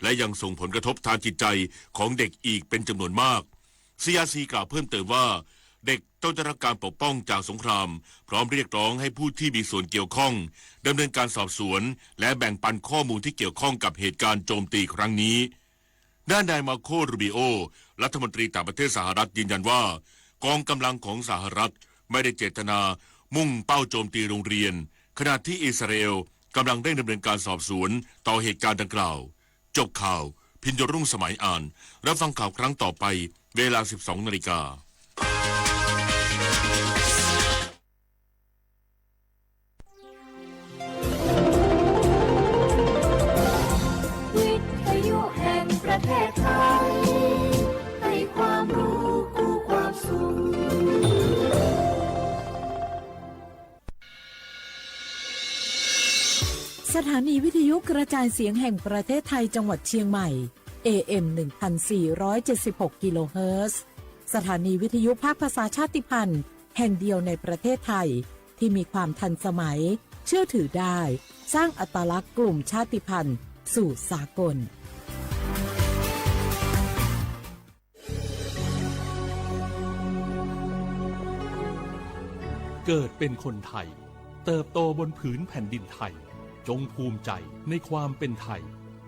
และยังส่งผลกระทบทางจิตใจของเด็กอีกเป็นจำนวนมาก ซีอาร์ซี กล่าวเพิ่มเติมว่า เด็กต้องได้รับการปกป้องจากสงคราม พร้อมเรียกร้องให้ผู้ที่มีส่วนเกี่ยวข้องดำเนินการสอบสวน และแบ่งปันข้อมูลที่เกี่ยวข้องกับเหตุการณ์โจมตีครั้งนี้ ด้านนายมาโค รูบิโอ รัฐมนตรีต่างประเทศสหรัฐยืนยันว่า กองกำลังของสหรัฐไม่ได้เจตนามุ่งเป้าโจมตีโรงเรียน ขณะที่อิสราเอลกำลังเร่งดำเนินการสอบสวนต่อเหตุการณ์ดังกล่าว จบข่าว พิญโยรุ่งสมัยอ่าน รับฟังข่าวครั้งต่อไป เวลา สิบสองนาฬิกา วิทยุแห่งประเทศไทย ให้ความรู้คู่ความสุข สถานีวิทยุกระจายเสียงแห่งประเทศไทยจังหวัดเชียงใหม่ เอเอ็ม หนึ่งพันสี่ร้อยเจ็ดสิบหก กิโลเฮิรตซ์ สถานีวิทยุภาคภาษาชาติพันธุ์แห่งเดียวในประเทศไทย ที่มีความทันสมัย เชื่อถือได้ สร้างอัตลักษณ์กลุ่มชาติพันธุ์สู่สากล เกิดเป็นคนไทย เติบโตบนผืนแผ่นดินไทย จงภูมิใจในความเป็นไทย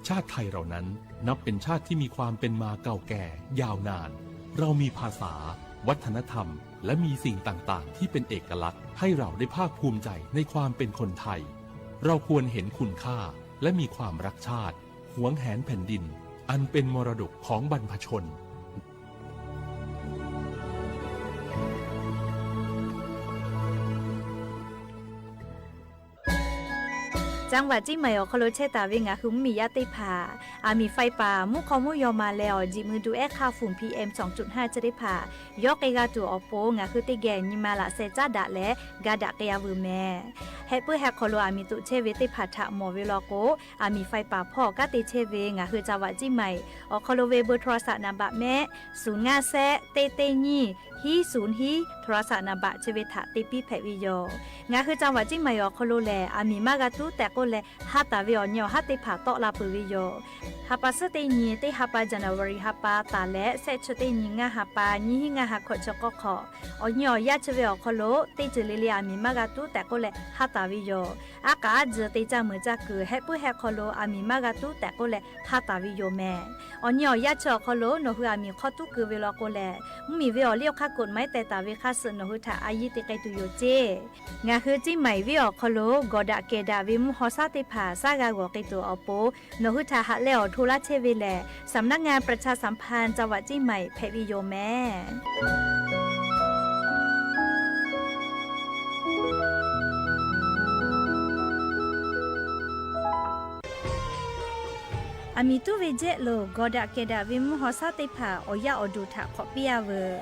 ชาติไทยเรานั้นนับเป็นชาติที่มีความเป็นมาเก่าแก่ยาวนาน เรามีภาษา วัฒนธรรม และมีสิ่งต่างๆ ที่เป็นเอกลักษณ์ ให้เราได้ภาคภูมิใจในความเป็นคนไทย เราควรเห็นคุณค่า และมีความรักชาติ หวงแหนแผ่นดิน อันเป็นมรดกของบรรพชน จังหวัดเชียงใหม่ awˬ hk'aw lo chehˇ taˍ ve ngaˬ hui mvuhˇmiˬ yaˇ teˇ hpaˍ, aˬ miˍ faiˇ paˍ mvuhˇ hk'aw mvuhˇ yaw ma leh awˬ jiꞈ mui duˬ ehˉ hk'aˇ fun P M สองจุดห้า chi teˇ hpaˍ yawˇ k'ai g'a tuˬ awˬ pon, ngaˬ hui teˇ geh nyi ma laꞈ sheh caˉ daꞈ leh ga daꞈ k'ai a veuˬ mehˍ. Heh puiˉ heh hk'aw lo aˬ miˍ toꞈ chehˇ ve teˇ hpaˍ htaꞈ mawˬ ve law k'o, aˬ miˍ faiˇ paˍ hpawˇ kanˉ te chehˇ ve ngaˬ hui จังหวัดเชียงใหม่ awˬ hk'aw lo ve เบอร์โทรศัพท์ naˍ baꞈ mehˆ, suˍ ngaˇ shehˆ teˇ teˇ nyiˇ hiˉ suˍ hiˉ โทรศัพท์ naˍ baꞈ chi ve htaꞈ te piˇ hpehꞈ ve yoˬ. Ngaˬ hui จังหวัดเชียงใหม่ awˬ hk'aw lo lehˬ, aˬ miˍ maˇ g'a tuˉ tehꞈ k'oˆ leh, ha taˍ ve awˬ nyi awˬ haˉ teˇ hpaˍ tawˆ la peuˬ ve yoˬ. Ha pa suhˉ teˇ nyi teˇ ha pa January ha pa taˍ leh, shehˆ chi teˇ nyi ngaˇ ha pa nyiˇ hiˉ ngaˇ ha hkawꞈ chi k'awˇ hk'awꞈ, awˬ nyi awˬ yaˇ chi ve awˬ hk'aw lo teˇ ceuˬ le le aˬ miˍ maˇ g'a tuˉ tehꞈ k'oˆ leh ha taˍ ve yoˬ. Aˉ k'aꞈ aˉ tcuh te caˇ meuˍ caˇ kuiˬ heh puiˉ heh hk'aw lo aˬ miˍ maˇ g'a tuˉ tehꞈ k'oˆ leh ha taˍ ve yoˬ mehˍ. Awˬ nyi awˬ yaˇ chi awˬ hk'aw lo nawˬ hui aˬ miˍ hk'aw tuˉ keu ve law k'o lehˬ, mvuhˇmiˬ ve awˬ liˇ awˬ hk'aˇ กฎหมาย teh taˍ ve hk'aˇ suh nawˬ hui htaꞈ a yiˇ te k'ai tuˬ yoˬ ceˇ. Ngaˬ hui Ciˇ maiˍ venˇ awˬ hk'aw lo gawˬ daꞈ kehˬ daꞈ ve mvuhˇ haw shaˉ teˇ hpaˍ shaˉ g'a g'awˬ k'ai tuˬ awˬ pon, nawˬ hui htaꞈ haꞈ leh awˬ hto laˇ chehˇ ve lehˬ, สำนักงานประชาสัมพันธ์จังหวัดเชียงใหม่ hpehꞈ ve yoˬ mehˍ. Aˬ miˍ tuˉ ve jehˆ lo gawˬ daꞈ kehˬ daꞈ ve mvuhˇ haw shaˉ teˇ hpaˍ awˬ yaˇ awˬ duˬ htaꞈ hk'awꞈ piˇ a veuˬ.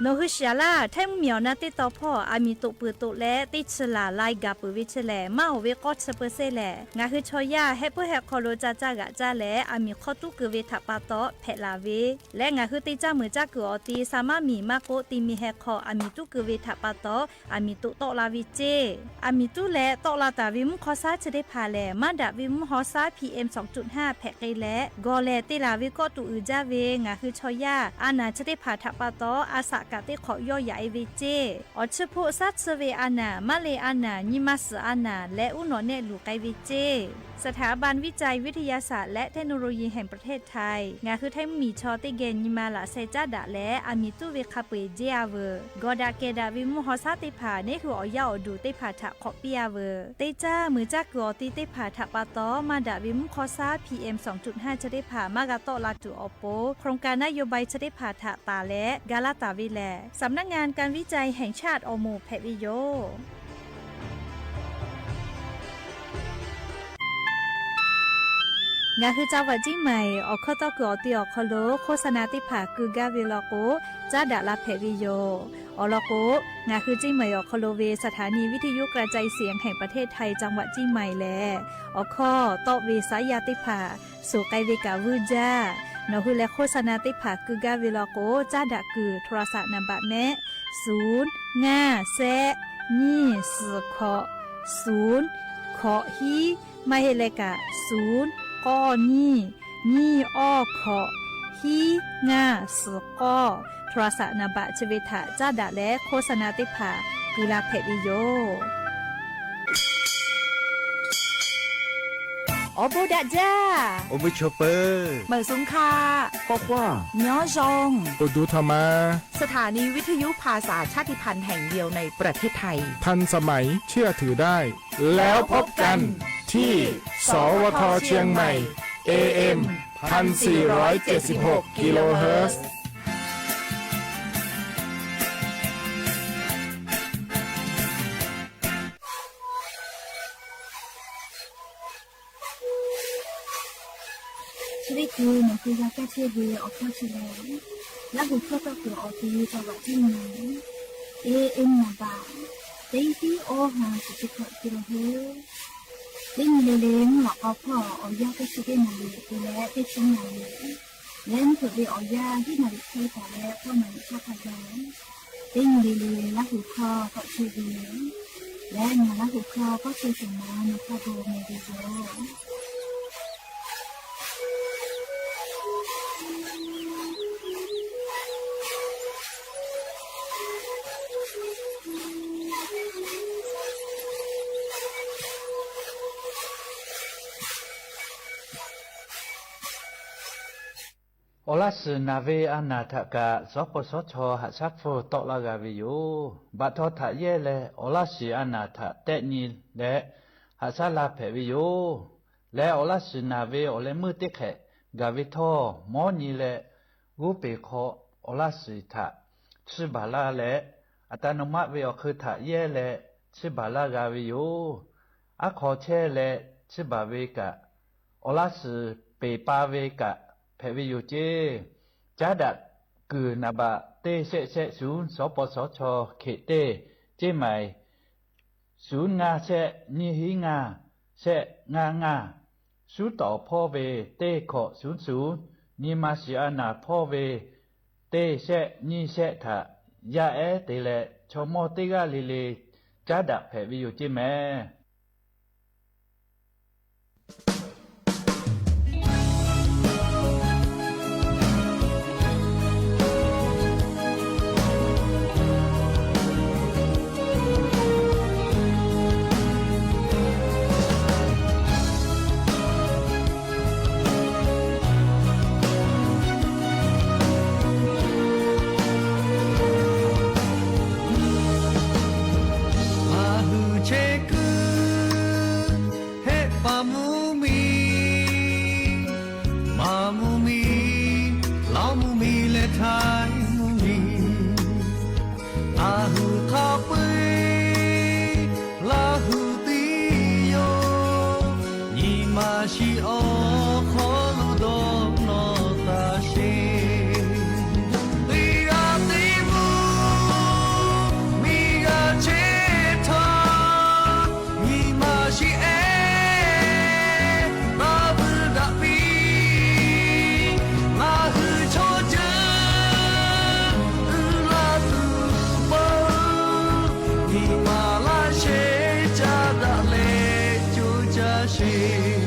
Nawˬ hui shiˍ laˇ, Htaiˇ mvuhˇmiˬ awˬ na teˇ taw hpawˇ aˬ miˍ toꞈ peuˬ toꞈ leh teˇ chi laˬ lai gaˬ peuˬ ve chi lehˬ, maˇ oˍ ve k'awˇ chi peuˬ sehˉ lehˬ, ngaˬ hui chaw yaˇ heh puiˉ heh hk'aw lo ca caˇ g'aꞈ caˇ leh aˬ miˍ hk'aw tuˉ keu ve htaꞈ pa taw hpehꞈ laˬ ve leh, ngaˬ hui te caˇ meuˍ caˇ kuiˬ awˬ ti sa maˇ miˬ maˇ k'oˆ, ti mi heh hk'aw aˬ miˍ tuˉ keu ve htaꞈ pa taw aˬ miˍ toꞈ tawˆ la ve ceˇ. Aˬ miˍ tuˉ leh tawˆ la taˍ ve mvuhˇ haw shaˉ chi teˇ hpaˍ lehˬ, maˇ daꞈ ve mvuhˇ haw shaˉ P M สองจุดห้า hpehꞈ k'ai leh, gawˬ lehˬ te laˬ ve kawˆ tuꞈ uiˍ jaˇ ve ngaˬ hui chaw yaˇ a naˍ chi teˇ hpaˍ htaꞈ pa taw a shaꞈ kaꞈ teˇ hk'awꞈ yawˇ yaꞈ e ve ceˇ. Awˬ chi hpoˆ shaˉ tsuhˇ ve a naˍ, maˇ le a naˍ, nyi ma suhˍ a naˍ leh uˉ nawꞈ nehˆ luˬ k'ai ve ceˇ. สถาบันวิจัยวิทยาศาสตร์ และเทคโนโลยีแห่งประเทศไทย ngaˬ hui Htaiˇ mvuhˇmiˬ chaw teˇ geh nyi ma laꞈ sheh caˉ daꞈ leh, aˬ miˍ tuˉ ve hk'a peu-eˬ jeˇ a veuˬ. Gawˬ daꞈ kehˬ daꞈ ve mvuhˇ haw shaˉ teˇ hpaˍ neˉ hui awˬ yaˇ awˬ duˬ teˇ hpaˍ htaꞈ hk'awꞈ piˇ a veuˬ. Teˇ caˇ meuˍ caˇ kuiˬ awˬ ti teˇ hpaˍ htaꞈ pa taw maˇ daꞈ ve mvuhˇ haw shaˉ P M สองจุดห้า chi teˇ hpaˍ maˇ g'a tawˆ la tuˬ awˬ pon, โครงการนโยบาย chi teˇ hpaˍ htaꞈ taˍ leh ga laˇ taˍ ve lehˬ, สำนักงานการวิจัยแห่งชาติ awˬ moˍ hpehꞈ ve yoˬ. Ngaˬ hui จังหวัดเชียงใหม่ awˬ hkawˇ tawˇ kuiˬ awˬ ti awˬ hk'aw lo โฆษณา teˇ hpaˍ keu gaˇ ve law k'o, caˉ daꞈ la hpehꞈ ve yoˬ. Awˬ lawn k'o, ngaˬ hui Ciˇ maiˍ awˬ hk'aw lo ve สถานีวิทยุกระจายเสียงแห่งประเทศไทย จังหวัดเชียงใหม่ lehˬ, awˬ hkawˇ tawˆ ve saˉ yaˇ teˇ hpaˍ suhˍ k'ai ve kaꞈ vuiˇ jaˇ. Nawˬ hui lehˬ โฆษณา teˇ hpaˍ keu gaˇ ve law k'o, caˉ daꞈ kuiˬ โทรศัพท์ naˍ baꞈ mehˆ, suˍ ngaˇ shehˆ nyiˇ suhˍ hkawꞈ suˍ hkawꞈ hiˉ, maˇ heˆ leh kaꞈ suˍ k'awˇ nyiˇ, nyiˇ awˇ hkawꞈ, hiˉ ngaˇ suhˍ k'awˇ, โทรศัพท์ naˍ baꞈ chi ve htaꞈ caˉ daꞈ leh โฆษณา teˇ hpaˍ kuˬ la hpehꞈ ve yoˬ. Awˬ bon daꞈ jaˇ. Awˬ bon chaw peuˬ. Meuꞈ suhˍ hkaˆ, k'awꞈ k'oˆ, nyi awˉ zawˇ, awˬ duˬ htaꞈ ma. สถานีวิทยุภาษาชาติพันธุ์แห่งเดียวในประเทศไทย ทันสมัย เชื่อถือได้ แล้วพบกันที่ สวท เชียงใหม่ เอเอ็ม พันสี่ร้อยเจ็ดสิบหก กิโลเฮิรตซ์ Chi teˇ hkui nawˬ hui g'a kaˇ chehˇ ve awˬ hkawˇ chi lehˬ, Laˇ huˍ hkawˇ tawˇ kuiˬ awˬ te chaw g'aꞈ teˇ nyi, A M naˍ baꞈ teˇ tiˉ awˇ ha shiˍ chi hkawꞈ te la hoˉ. Teˇ nyi le le mvuhˇ lawꞈ k'aw hpawˇ awˬ yanˇ teˇ chi teˇ naˍ riˍ te leh teˇ chi naˍ riˍ, leh mvuhˇ hpeuꞈ ve awˬ yanˇ hiˉ naˍ riˍ hk'e taˍ leh k'awˇ naˍ riˍ hk'aˇ hk'a gaˬ, teˇ nyi le le Laˇ huˍ hkawˇ tawˆ chehˇ ve leh, ngaˬ Laˇ huˍ hkawˇ kawˇ chehˇ shawˍ ma nawˬ hk'a gaˬ mehˍ ve yoˬ. Awˬ laˇ shiˍ naˬ ve a naˬ htaꞈ kaꞈ, sawˉ pawˍ sawˉ chaw haꞈ shaˉ hpfuhˇ tawˆ laˇ g'a ve yoˬ. Baꞈ htaw htaꞈ yehˇ leh awˬ laˇ shiˍ a naˬ htaꞈ tehˆ nyi leh haꞈ shaˉ la hpehꞈ ve yoˬ. Leh awˬ laˇ shiˍ naˬ ve awˬ leh meuˇ teˇ hk'ehꞈ gaˬ ve htawˇ, mawˉ nyi leh g'oˇ peˬ hk'aw awˬ laˇ shiˍ htaꞈ chiˇ baˬ laˇ leh, อัตโนมัติ ve awˬ hk'eun htaꞈ yehˇ leh chiˇ baˬ laˇ g'a ve yoˬ. Aˉ hk'aw chehˇ leh chiˇ baˬ ve kaꞈ, awˬ laˇ shiˍ peˬ pa ve kaꞈ hpehꞈ ve yoˬ ceˇ. Caˉ daꞈ kuiˬ naˍ baꞈ teˇ shehˆ shehˆ shuˍ, sawˉ pawˍ sawˉ chaw hkeꞈ teˇ, ceˇ maiˍ shuˍ ngaˇ shehˆ nyiˇ hiˉ ngaˇ shehˆ ngaˇ ngaˇ, shuˉ tawˍ hpawˇ ve teˇ hkawꞈ shuˍ shuˍ, nyi ma shiˍ a naˬ hpawˇ ve teˇ shehˆ nyiˇ shehˆ htaꞈ yaˇ ehˉ te leh, chaw mawˇ teˇ g'aˇ le le caˉ daꞈ hpehꞈ ve yoˬ ceˇ mehˍ. Aˬ hui chehˇ kuiˬ heˆ paˍ mvuhˇ miˬ, maˍ mvuhˇ miˬ, laˇ mvuhˇ miˬ leh htaiˍ mvuhˇ miˬ. Aˬ hui hk'a peu-eˬ Laˇ hui tiˉ yoˬ. Nyi ma shiˍ awˬ hk'aw lo dawˇ nawˬ taˇ sheˍ. Teˇ g'aˇ teˇ mvuhˇ miˬ g'a chehˇ htaˇ, nyi ma shiˍ ehˉ taˇ vuiˬ daꞈ piˇ. Ngaˬ hui chaw ceuˬ uiˍ la tuˬ peuˬ, nyi ma laˇ shehˍ caˉ daꞈ leh coˇ caˇ sheˍ.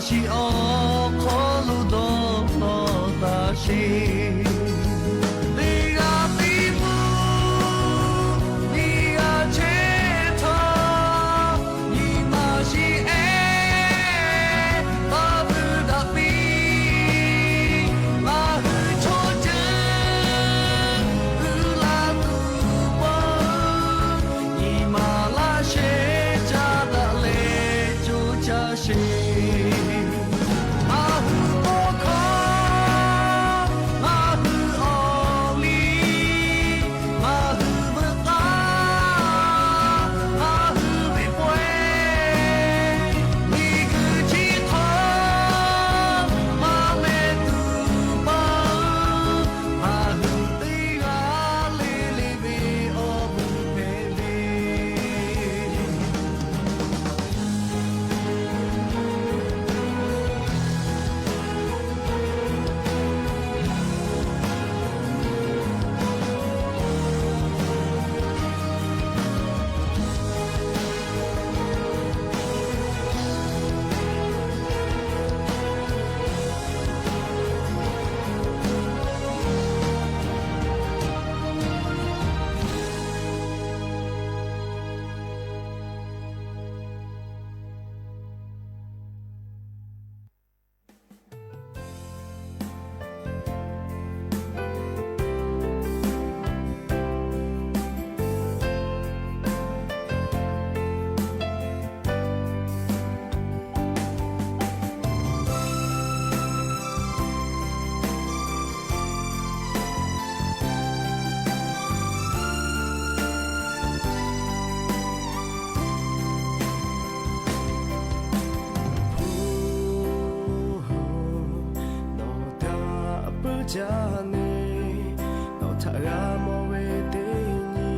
chi awˬ hk'aw lo dawˇ nawˬ taˇ sheˍ. Teˇ g'aˇ teˇ mvuhˇ nyi g'a chehˇ htaˇ, nyi ma shiˍ ehˉ taˇ vuiˬ daꞈ piˇ. Ngaˬ hui chaw ceuˬ uiˍ la tuˬ peuˬ, nyi ma laˇ shehˍ caˇ daꞈ leh coˇ caˇ sheˍ. Ngaˬ hui k'awˇ hkawˇ, ngaˬ hui awˬ liˇ, ngaˬ hui veuꞈ k'aˇ, ngaˬ hui ve pawehˇ, miˬguiˬ chi hk'aw maˇ meh tuˬ peuˬ, ngaˬ hui teˇ g'aˇ le le ve awˬ vuiˬ hpehꞈ ve. Nawˬ htaꞈ puiˉ jaˇ neˇ, nawˬ htaꞈ g'a mawˬ ve teˇ nyi,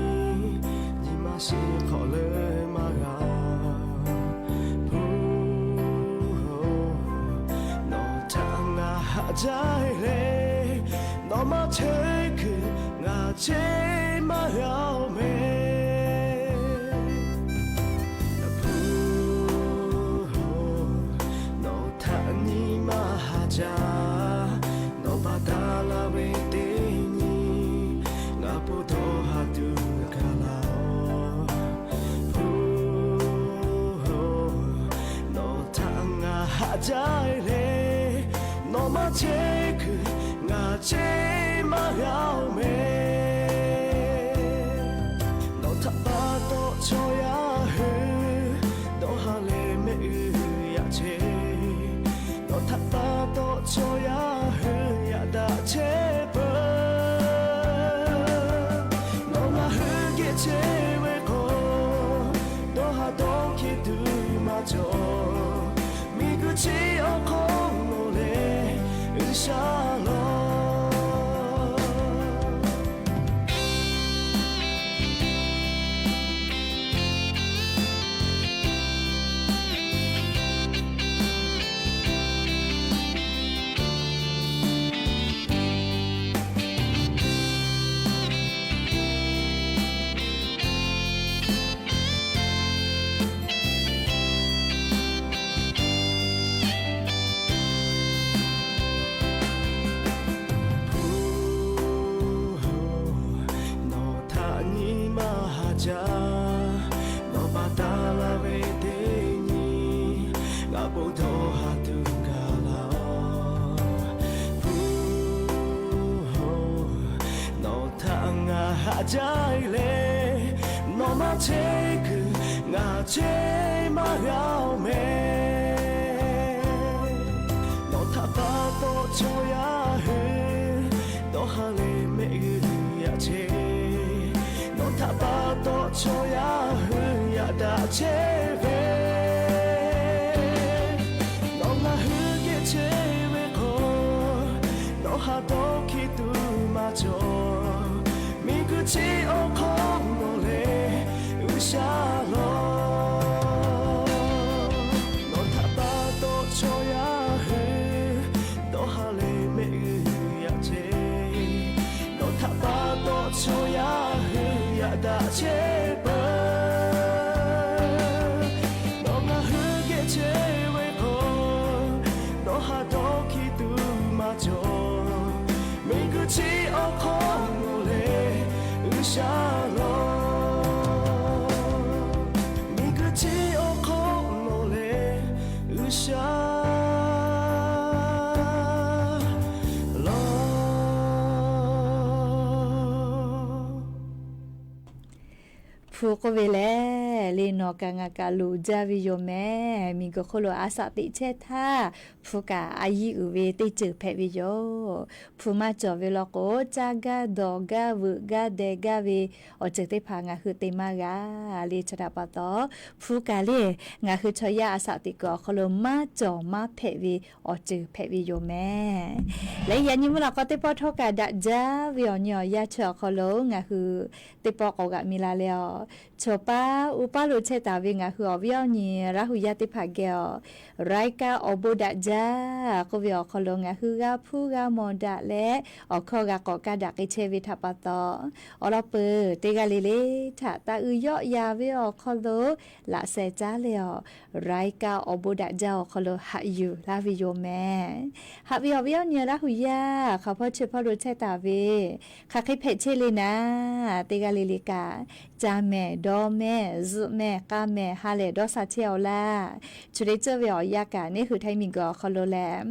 nyi ma shiˍ hk'awꞈ leuˉ maˇ g'a. Hpu-oˬ, nawˬ htaꞈ ngaˬ haꞈ jaˇ le, nawˬ maˇ chehˇ kuiˬ ngaˬ cheˇ maˇ g'a-oˬ meh. Hpu-oˬ, nawˬ htaꞈ nyi ma haꞈ jaˇ, nawˬ pa taw la ve teˇ nyi, ngaˬ po dawˇ ha tuˬ gaˬ la-oˬ. Hpu-oˬ, nawˬ htaꞈ ngaˬ haꞈ jaˇ le, nawˬ maˇ chehˇ kuiˬ ngaˬ cheˇ maˇ g'a-oˬ meh. Nawˬ htaꞈ pa taw chaw yaˇ hui dawˇ ha leh mehˆ g'uˇ yaꞈ chehˇ. Nawˬ htaꞈ pa taw chaw yaˇ hui yaꞈ daꞈ chehˇ peuˬ. Nawˬ ngaˬ hui geh chehˇ ve k'o, dawˇ ha dawˇ hkiˇ tuˬ maˇ cawˬ. Miˬguiˬ chi awˬ hk'aw lo lehˬ, G'uiˬsha lawˬ. Hpu-oˬ, nawˬ htaꞈ nyi ma haꞈ jaˇ, nawˬ pa taw la ve teˇ nyi, ngaˬ po dawˇ ha tuˬ gaˬ la-oˬ. Hpu-oˬ, nawˬ htaꞈ ngaˬ haꞈ jaˇ le, nawˬ maˇ chehˇ kuiˬ ngaˬ cheˇ maˇ g'a-oˬ meh. Nawˬ htaꞈ pa taw chaw yaˇ hui dawˇ ha leh mehˆ g'uˇ yaꞈ chehˇ. Nawˬ htaꞈ pa taw chaw yaˇ hui yaꞈ daꞈ chehˇ ve, nawˬ ngaˬ hui geh chehˇ ve k'o, dawˇ ha dawˇ hkiˇ tuˬ maˇ cawˬ. Miˬguiˬ chi awˬ hk'aw lo lehˬ, G'uiˬsha lawˬ. Nawˬ htaꞈ pa taw chaw yaˇ hui dawˇ ha leh mehˆ g'uˇ yaꞈ chehˇ. Nawˬ htaꞈ pa taw chaw yaˇ hui yaꞈ daꞈ chehˇ peuˬ. Hpu k'oˆ ve lehˬ, le nawˬ kaꞈ ngaˬ kaꞈ loˍ jaˇ ve yoˬ mehˍ. Miˬguiˬ hk'oˆ lo a shaꞈ teꞈ chehˇ htaˇ, hpu kaꞈ a yiˇ uiˍ ve teˇ ceuˬ hpehꞈ ve yoˬ. Hpu maˇ cawˬ ve law k'o, caˇ gaˇ dawˬ gaˇ veuꞈ gaˇ deh gaˇ ve awˬ ceuˬ teˇ hpaˍ ngaˬ hui te maˇ g'a. Le chi htaꞈ pa taw, hpu kaꞈ le ngaˬ hui chaw yaˇ a shaꞈ teꞈ kuiˬ awˬ hk'aw lo maˇ cawˬ maˇ hpehꞈ ve awˬ ceuˬ hpehꞈ ve yoˬ mehˍ. Leh yaꞈ nyi mvuhˇ naw k'aw teˇ pawˆ htawˇ kaꞈ daꞈ jaˇ ve awˬ nyi awˬ yanˇ chi awˬ hk'aw lo ngaˬ hui teˇ pawˆ k'awꞈ g'aꞈ mi la leh a, chaw paˉ uˉ paˉ lo chehˇ taˍ ve ngaˬ hui awˬ viˉ awˬ nyi Laˇ hu yaˇ teˇ hpaˍ geh a, รายการ awˬ bon daꞈ jaˇ k'oˆ ve awˬ hk'aw lo ngaˬ hui g'a hpuˇ g'a mawˬ daꞈ leh, awˬ hkawˇ g'a k'awꞈ kaˇ daꞈ k'ai chehˇ ve htaꞈ pa taw, awˬ lawn peuˬ teˇ g'aˇ le le htaꞈ taˇ uiˍ yawˆ yan ve awˬ hk'aw lo laꞈ sheh caˉ leh a, รายการ awˬ bon daꞈ jaˇ awˬ hk'aw lo haꞈ yuˬ laˇ ve yoˬ mehˍ. Haꞈ ve awˬ viˉ awˬ nyi Laˇ hu yaˇ hk'aˬ hpawˇ chi hpawˇ lo chehˇ taˍ ve, hk'aˬ hk'e hpehꞈ chehˇ le naˍ, teˇ g'aˇ le le kaꞈ, caˇ mehˍ dawˇ mehˍ zuhꞈ mehˍ k'a mehˍ ha lehˬ dawˇ sha chehˇ awˬ laˇ. Chi le tcuhˇ ve awˬ yanˇ kaꞈ neˇ hui htaiˇ miˬguiˬ awˬ hk'aw lo lehˬ,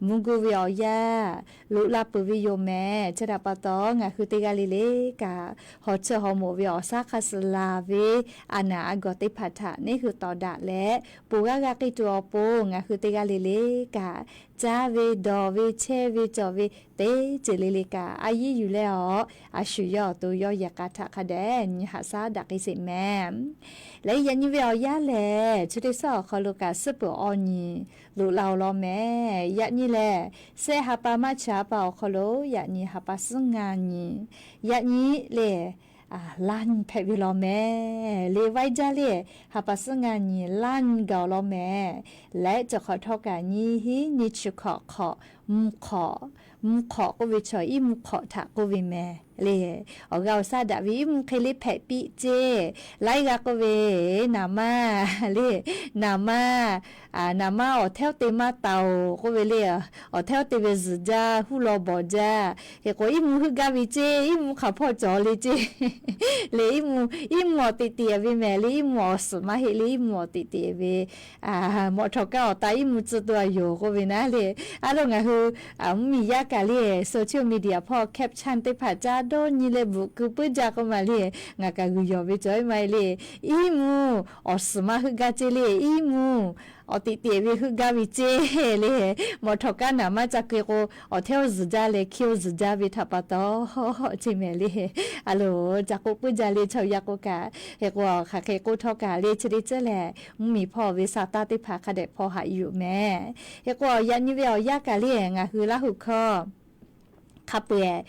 mvuhˇ guˇ ve awˬ yanˇ loꞈ la peuˬ ve yoˬ mehˍ. Chi htaꞈ pa taw, ngaˬ hui teˇ g'aˇ le le kaꞈ, hawˬ cheuˬ hawˬ moˍ ve awˬ shaˉ hk'a suhˍ laˬ ve a naˍ a gawˬ teˇ hpaˍ htaꞈ neˇ hui tawˍ daꞈ leh, ponˬ g'aˇ g'a k'ai tuˬ awˬ pon, ngaˬ hui teˇ g'aˇ le le kaꞈ, caˇ ve dawˬ ve chehˇ ve cawˬ ve teˇ ceuˬ le le kaꞈ a yiˇ yuˬ leh awˬ, a shu yawˇ awˬ to yawˇ yehˬ k'a htaꞈ hk'a dehꞈ nyi haꞈ shaˉ daꞈ k'ai sheˍ mehˍ. Leh yaꞈ nyi ve awˬ yanˇ lehˬ, chi teˇ suhˉ awˬ hk'aw lo kaꞈ suhˉ peuˬ awˬ nyi loꞈ la awˬ lawn mehˍ. Yaꞈ nyi lehˬ, sehˆ ha pa March ha pa awˬ hk'aw lo yaꞈ nyi ha pa suhˉ ngaˇ nyi, yaꞈ nyi le laˇ nyi hpehꞈ ve lawn mehˍ. Le vaiˇ jaˇ le ha pa suhˉ ngaˇ nyi laˇ nyi gaˬ awˬ lawn mehˍ. Leh cawˬ hk'awꞈ htawˇ kaꞈ nyiˇ hinˉ nyiˇ chi hkawꞈ hk'awꞈ mvuhˇ hk'awꞈ, mvuhˇ hk'awꞈ k'oˆ ve chaw iˉ mvuhˇ hk'awꞈ htaꞈ k'oˆ ve mehˍ le. Awˬ g'a awˬ shaˉ daꞈ ve iˉ mvuhˇ hk'e le hpehꞈ piˇ ceˇ. Laiˉ g'aˇ k'oˆ ve, naˍ maˇ le, naˍ maˇ, naˍ maˇ awˬ hteˇ awˬ te maˇ taˍ oˬ k'oˆ ve le. Awˬ hteˇ awˬ te ve zuhˬ jaˇ, huˉ law bawˬ jaˇ. Hk'e k'o iˉ mvuhˇ heuˆ gaˇ ve ceˇ, iˉ mvuhˇ hk'aˬ hpawˇ cawˬ le ceˇ. Le iˉ mvuhˇ, iˉ mvuhˇ awˬ teꞈ teꞈ ve mehˍ le, iˉ mvuhˇ awˬ suhˍ maˇ heˆ le, iˉ mvuhˇ awˬ teꞈ teꞈ ve mawꞈ htawˍ kaˇ awˬ ta iˉ mvuhˇ tcuh tuˬ a yoˬ k'oˆ ve naˉ le. A lo ngaˬ hui mvuhˇmiˬ yaˇ kaꞈ le social media hpawˇ caption teˇ hpaˍ caˇ dawˇ nyi leh bvuhꞈ keu puiˉ jaˇ k'oˆ ma le. Ngaˬ kaꞈ g'uiˬ yawˬ ve cawˬ iˉ ma le. Iˉ mvuhˇ awˬ suhˍ maˇ heuˆ gaˇ ceˇ le, iˉ mvuhˇ awˬ teꞈ teꞈ ve heuˆ gaˇ ve ceˇ le. Mawꞈ htawˍ kaˇ naˍ maˇ ca keu k'o, awˬ hteˇ awˬ zuhˬ jaˇ leh hkiˇ awˬ zuhˬ jaˇ ve htaꞈ pa taw ceˇ mehˍ le. A lo, ca k'oˆ puiˉ jaˇ le chaw yaˇ k'oˆ kaꞈ. Hk'e k'o hk'aˬ hk'e k'oˆ htawˇ kaꞈ le chi teˇ ceuˬ lehˬ, mvuhˇmiˬ hpawˇ ve sa taˇ teˇ hpaˍ hk'a dehꞈ hpaw haꞈ yuˬ mehˍ. Hk'e k'o yaꞈ nyi ve awˬ yanˇ kaꞈ le ngaˬ hui Laˇ hu hkawˇ hk'a peu-eˬ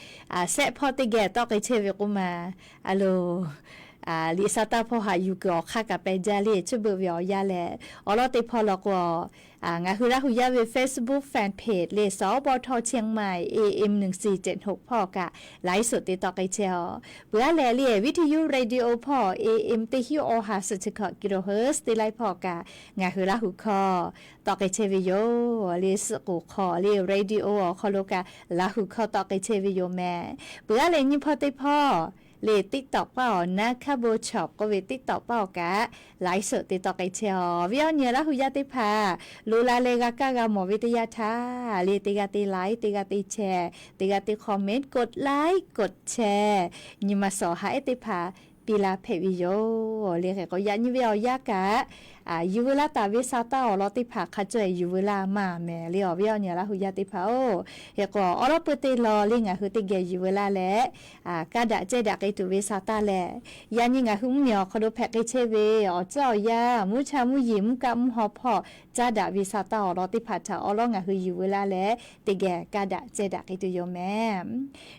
sehˆ hpawˇ teˇ geh tawˆ k'ai chehˇ ve k'oˆ ma. A lo, liꞈ sa taˇ hpawˇ haꞈ yuˬ kuiˬ awˬ hk'aˇ kaꞈ pehˬ jaˇ le. Chi beuꞈ ve awˬ yanˇ lehˬ, awˬ lawn teˇ hpawˇ law k'o, ngaˬ hui Laˇ hu yaˇ ve Facebook fan page le สบท เชียงใหม่ A M หนึ่งสี่เจ็ดหก hpawˇ kaꞈ ไลฟ์สด te tawˆ k'ai chehˇ a. Peuˬ aˉ leh le วิทยุ radio hpawˇ A M teˇ hinˉ awˬ ha suhˍ chi hkawꞈ kilohertz teˇ laiˉ hpawˇ kaꞈ ngaˬ hui Laˇ hu hkawˇ tawˆ k'ai chehˇ ve yoˬ le. Suhˆ k'oˍ hk'aw le radio awˬ hk'aw lo kaꞈ Laˇ hu hkawˇ tawˆ k'ai chehˇ ve yoˬ mehˍ. Peuˬ aˉ leh nyiˇ hpawˇ teˇ hpawˇ le TikTok paˇ awˬ naˉ hkaˉ bon chawˬ k'oˆ ve TikTok paˇ awˬ kaꞈ ไลฟ์สด te tawˆ k'ai chehˇ a. Viˉ awˬ nyi Laˇ hu yaˇ teˇ hpaˍ loꞈ la leh g'a kaˇ g'a mawˬ ve teˇ yanˇ htaˇ le teˇ g'aˇ te like, teˇ g'aˇ te share, teˇ g'aˇ te comment, กด like กด share, nyi ma suhˍ haꞈ ehˉ teˇ hpaˍ piˇ laˇ hpehꞈ ve yoˬ le. Hk'e k'o yaꞈ nyi ve awˬ yanˇ kaꞈ yuˬ veu laˇ taˍ ve sa taˇ awˬ lawn teˇ hpaˍ hk'a caweh yuˬ veu laˇ maˇ mehˍ le. Awˬ viˉ awˬ nyi Laˇ hu yaˇ teˇ hpaˍ-oˬ, hk'e k'o awˬ lawn peuˬ te law le ngaˬ hui teˇ geh yuˬ veu laˇ leh kaˇ daꞈ cehˇ daꞈ k'ai tuˬ ve sa taˇ lehˬ, yaꞈ nyi ngaˬ hui mvuhˇmiˬ awˬ hk'aw lo hpehꞈ k'ai chehˇ ve awˬ tcuhˉ awˬ yanˇ, mvuhˇ cha mvuhˇ yeˬ, mvuhˇ kaˆ mvuhˇ haw hpawˇ caˇ daꞈ ve sa taˇ awˬ lawn teˇ hpaˍ htaꞈ awˬ lawn ngaˬ hui yuˬ veu laˇ leh teˇ geh kaˇ daꞈ cehˇ daꞈ k'ai tuˬ yoˬ mehˍ.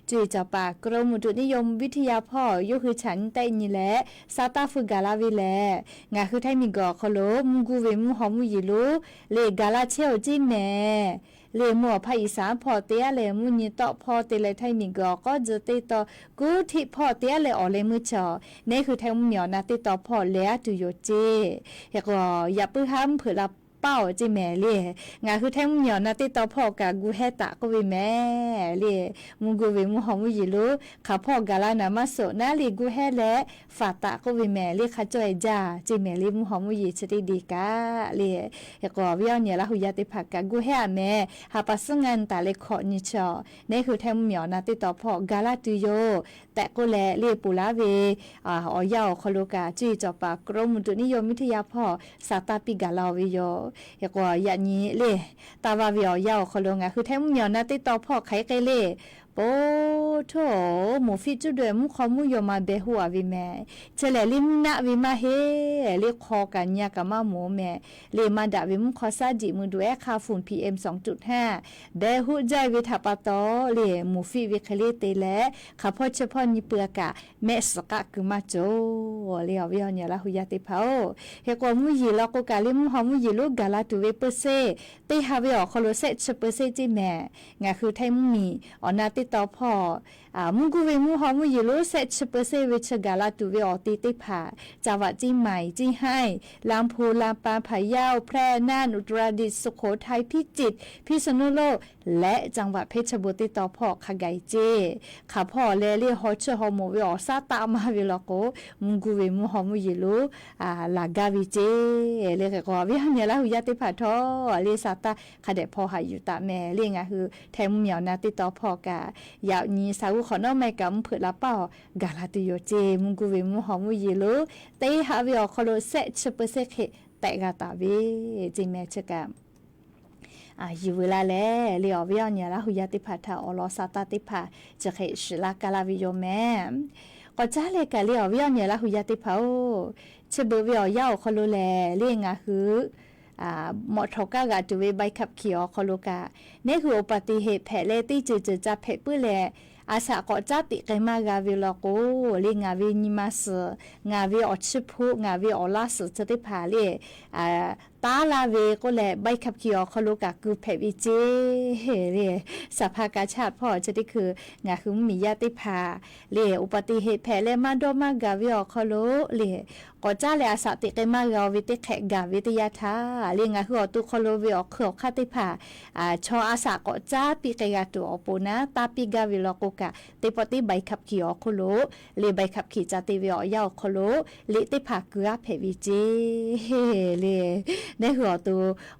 Cuˇ yiˍ cawˬ paˍ กรมอุตุนิยมวิทยา hpawˇ yawˇ hui chaꞈ nyi tehˆ nyi leh sa taˇ fu gaˬ la ve lehˬ, ngaˬ hui Htaiˇ miˬguiˬ awˬ hk'aw lo mvuhˇ guˇ ve mvuhˇ haw mvuhˇ yeˬ lonˉ le gaˬ la chehˇ-oˬ ceˇ mehˍ. Le mvuhˇ awˬ hpaˇ Iˉsaˍ hpawˇ te aˉ leh mvuhˇ nyi tawˆ hpawˇ te leh Htaiˇ miˬguiˬ awˬ k'awˉ tzuh teˇ taw kuˉ hteˆ hpawˇ te aˉ leh awˬ leh meuˇ chaw, neˇ hui Htaiˇ mvuhˇmiˬ awˬ na teˇ taw hpawˇ leh aˉ tuˬ yoˬ ceˇ. Hk'e k'o yaꞈ puiˉ haˉ mvuhˇ hpeuꞈ la paˇ-oˬ ceˇ mehˍ le. Ngaˬ hui Htaiˇ mvuhˇmiˬ awˬ na teˇ taw hpawˇ kaꞈ gu hehˉ taˍ k'oˆ ve mehˍ le. Mvuhˇ gu ve mvuhˇ haw mvuhˇ yeˬ lonˉ hk'aˬ hpawˇ gaˬ la naˍ maˇ suhˍ naˉ le, gu hehˉ leh faˍ taˍ k'oˆ ve mehˍ le. Hk'a cawˇ-e jaˇ ceˇ mehˍ le, mvuhˇ haw mvuhˇ yeˬ chi teˇ de kaꞈ le. Hk'e k'o, awˬ viˉ awˬ nyi Laˇ hu yaˇ teˇ hpaˍ kaꞈ gu hehˉ-a mehˍ. Ha pa suhˉ ngaˇ nyi taˍ leh hkawꞈ nyi chi awˬ, ngaˬ hui Htaiˇ mvuhˇmiˬ awˬ na teˇ taw hpawˇ gaˬ la tuˬ yoˬ tehꞈ k'oˆ leh le, ponˬ laˇ ve awˬ yanˇ awˬ hk'aw lo kaꞈ cuˇ yiˍ cawˬ paˍ กรมอุตุนิยมวิทยา hpawˇ saˍ taˇ piˇ gaˬ la-o ve yoˬ. Hk'e k'o, yaꞈ nyi le, taˇ vaˇ ve awˬ yanˇ awˬ hk'aw lo ngaˬ hui Htaiˇ mvuhˇmiˬ awˬ na teˇ taw hpawˇ hk'aˬ hk'e le, po htoˇ-oˬ, moˍ fiˆ cuˇ daweh mvuhˇ hk'aw mvuhˇ yaw ma beh hoˆ-a ve mehˍ. Chi lehˬ le, mvuhˇ naˆ ve maˇ heˆ le, hk'aw kaꞈ nyi-a kaꞈ maˇ moˍ mehˍ le. Maˇ daꞈ ve mvuhˇ hk'aw shaˉ jiꞈ mvuh duˬ ehˉ hk'aˇ ฝุ่น พีเอ็ม สองจุดห้า beh hoˆ jaˇ ve htaꞈ pa taw le, moˍ fiˆ ve hk'e le te leh hk'aˬ hpawˇ chi hpawˇ nyi peuˬ-a kaꞈ mehˆ suhˍ k'aˆ keu maˇ cawˬ le, awˬ viˉ awˬ nyi Laˇ hu yaˇ teˇ hpaˍ-oˬ. Hk'e k'o, mvuhˇ yeˬ law k'o kaꞈ le, mvuhˇ haw mvuhˇ yeˬ lonˉ gaˬ la tuˬ ve เปอร์เซ็นต์ teˇ ha ve awˬ hk'aw lo shehˆ chi เปอร์เซ็นต์ ceˇ mehˍ. Ngaˬ hui Htaiˇ mvuhˇmiˬ awˬ na teˇ taw hpawˇ mvuhˇ gu ve mvuhˇ haw mvuhˇ yeˬ lonˉ shehˆ chi เปอร์เซ็นต์ ve chi gaˬ la tuˬ ve awˬ te teˇ hpaˍ จังหวัดเชียงใหม่ เชียงราย ลำพูน ลำปาง พะเยา แพร่ น่าน อุตรดิตถ์ สุโขทัย พิจิตร พิษณุโลก leh จังหวัดเพชรบูรณ์ teˇ taw hpawˇ hk'a gaˬ-e ceˇ. Hk'aˬ hpawˇ leh le, haw chiˇ haw moˍ ve awˬ shaˉ taˆ maˇ ve law k'o, mvuhˇ gu ve mvuhˇ haw mvuhˇ yeˬ lonˉ laˬ gaˇ ve ceˇ le. Hk'e k'o, awˬ viˉ awˬ nyi Laˇ hu yaˇ teˇ hpaˍ htawˇ le, saˍ taˇ hk'a dehꞈ hpaw haꞈ yuˬ taˍ mehˍ le. Ngaˬ hui Htaiˇ mvuhˇmiˬ awˬ na teˇ taw hpawˇ kaꞈ yaꞈ nyi saˍ g'uˇ hk'awꞈ nawˉ meh kaꞈ mvuhˇ hpeuꞈ la paˇ-oˬ, gaˬ la tuˬ yoˬ ceˇ. Mvuhˇ gu ve mvuhˇ haw mvuhˇ yeˬ lonˉ teˇ ha ve awˬ hk'aw lo shehˆ chi เปอร์เซ็นต์ hk'e tehꞈ g'a taˍ ve ceˇ mehˍ. Chi kaꞈ yuˬ veu laˇ leh le, awˬ viˉ awˬ nyi Laˇ hu yaˇ teˇ hpaˍ htaꞈ awˬ lawn saˍ taˇ teˇ hpaˍ chi hk'e shiˍ laˇ kaˇ laˇ ve yoˬ mehˍ. K'awꞈ caˉ leh kaꞈ le, awˬ viˉ awˬ nyi Laˇ hu yaˇ teˇ hpaˍ-oˬ, chi beuꞈ ve awˬ yanˇ awˬ hk'aw lo lehˬ le, ngaˬ hui mawꞈ htawꞈ kaˇ g'aꞈ tuˬ ve ใบขับขี่ awˬ hk'aw lo kaꞈ, neˉ hui อุบัติเหตุ hpehꞈ leh teˇ ceuˬ ceuˬ ca hpehꞈ puiˉ leh, a shaꞈ k'awꞈ caˉ teꞈ k'ai maˇ g'a ve law k'o le, ngaˬ ve nyi ma suhˍ, ngaˬ ve awˬ chiˇ hpu, ngaˬ ve awˬ laˇ suhˍ chi teˇ hpaˍ le, taˉ laˇ ve k'oˆ leh ใบขับขี่ awˬ hk'aw lo kaꞈ keu hpehꞈ ve ceˇ le. Saˍ hpaˇ kaꞈ chaˇ hpawˇ chi teˇ hkui ngaˬ hui mvuhˇmiˬ yaˇ teˇ hpaˍ le, อุบัติเหตุ hpehꞈ leh maˇ dawˇ maˇ gaˬ ve awˬ hk'aw lo le, k'awꞈ caˉ leh a shaꞈ teꞈ k'ai maˇ g'a-o ve teˇ hk'ehꞈ gaˬ ve teˇ yanˇ htaˇ le, ngaˬ hui awˬ to hk'aw lo ve awˬ hk'ui awˬ hk'aˇ teˇ hpaˍ chaw a shaꞈ k'awꞈ caˉ piˇ k'ai g'a tuˬ awˬ pon naˉ, taˇ piˇ gaˇ ve law k'o kaꞈ, teˇ pawˆ teˇ ใบขับขี่ awˬ hk'oˆ lo le, ใบขับขี่ ca te ve awˬ yanˇ awˬ hk'aw lo liꞈ teˇ hpaˍ keu aˉ hpehꞈ ve ceˇ le. Neˉ hui awˬ to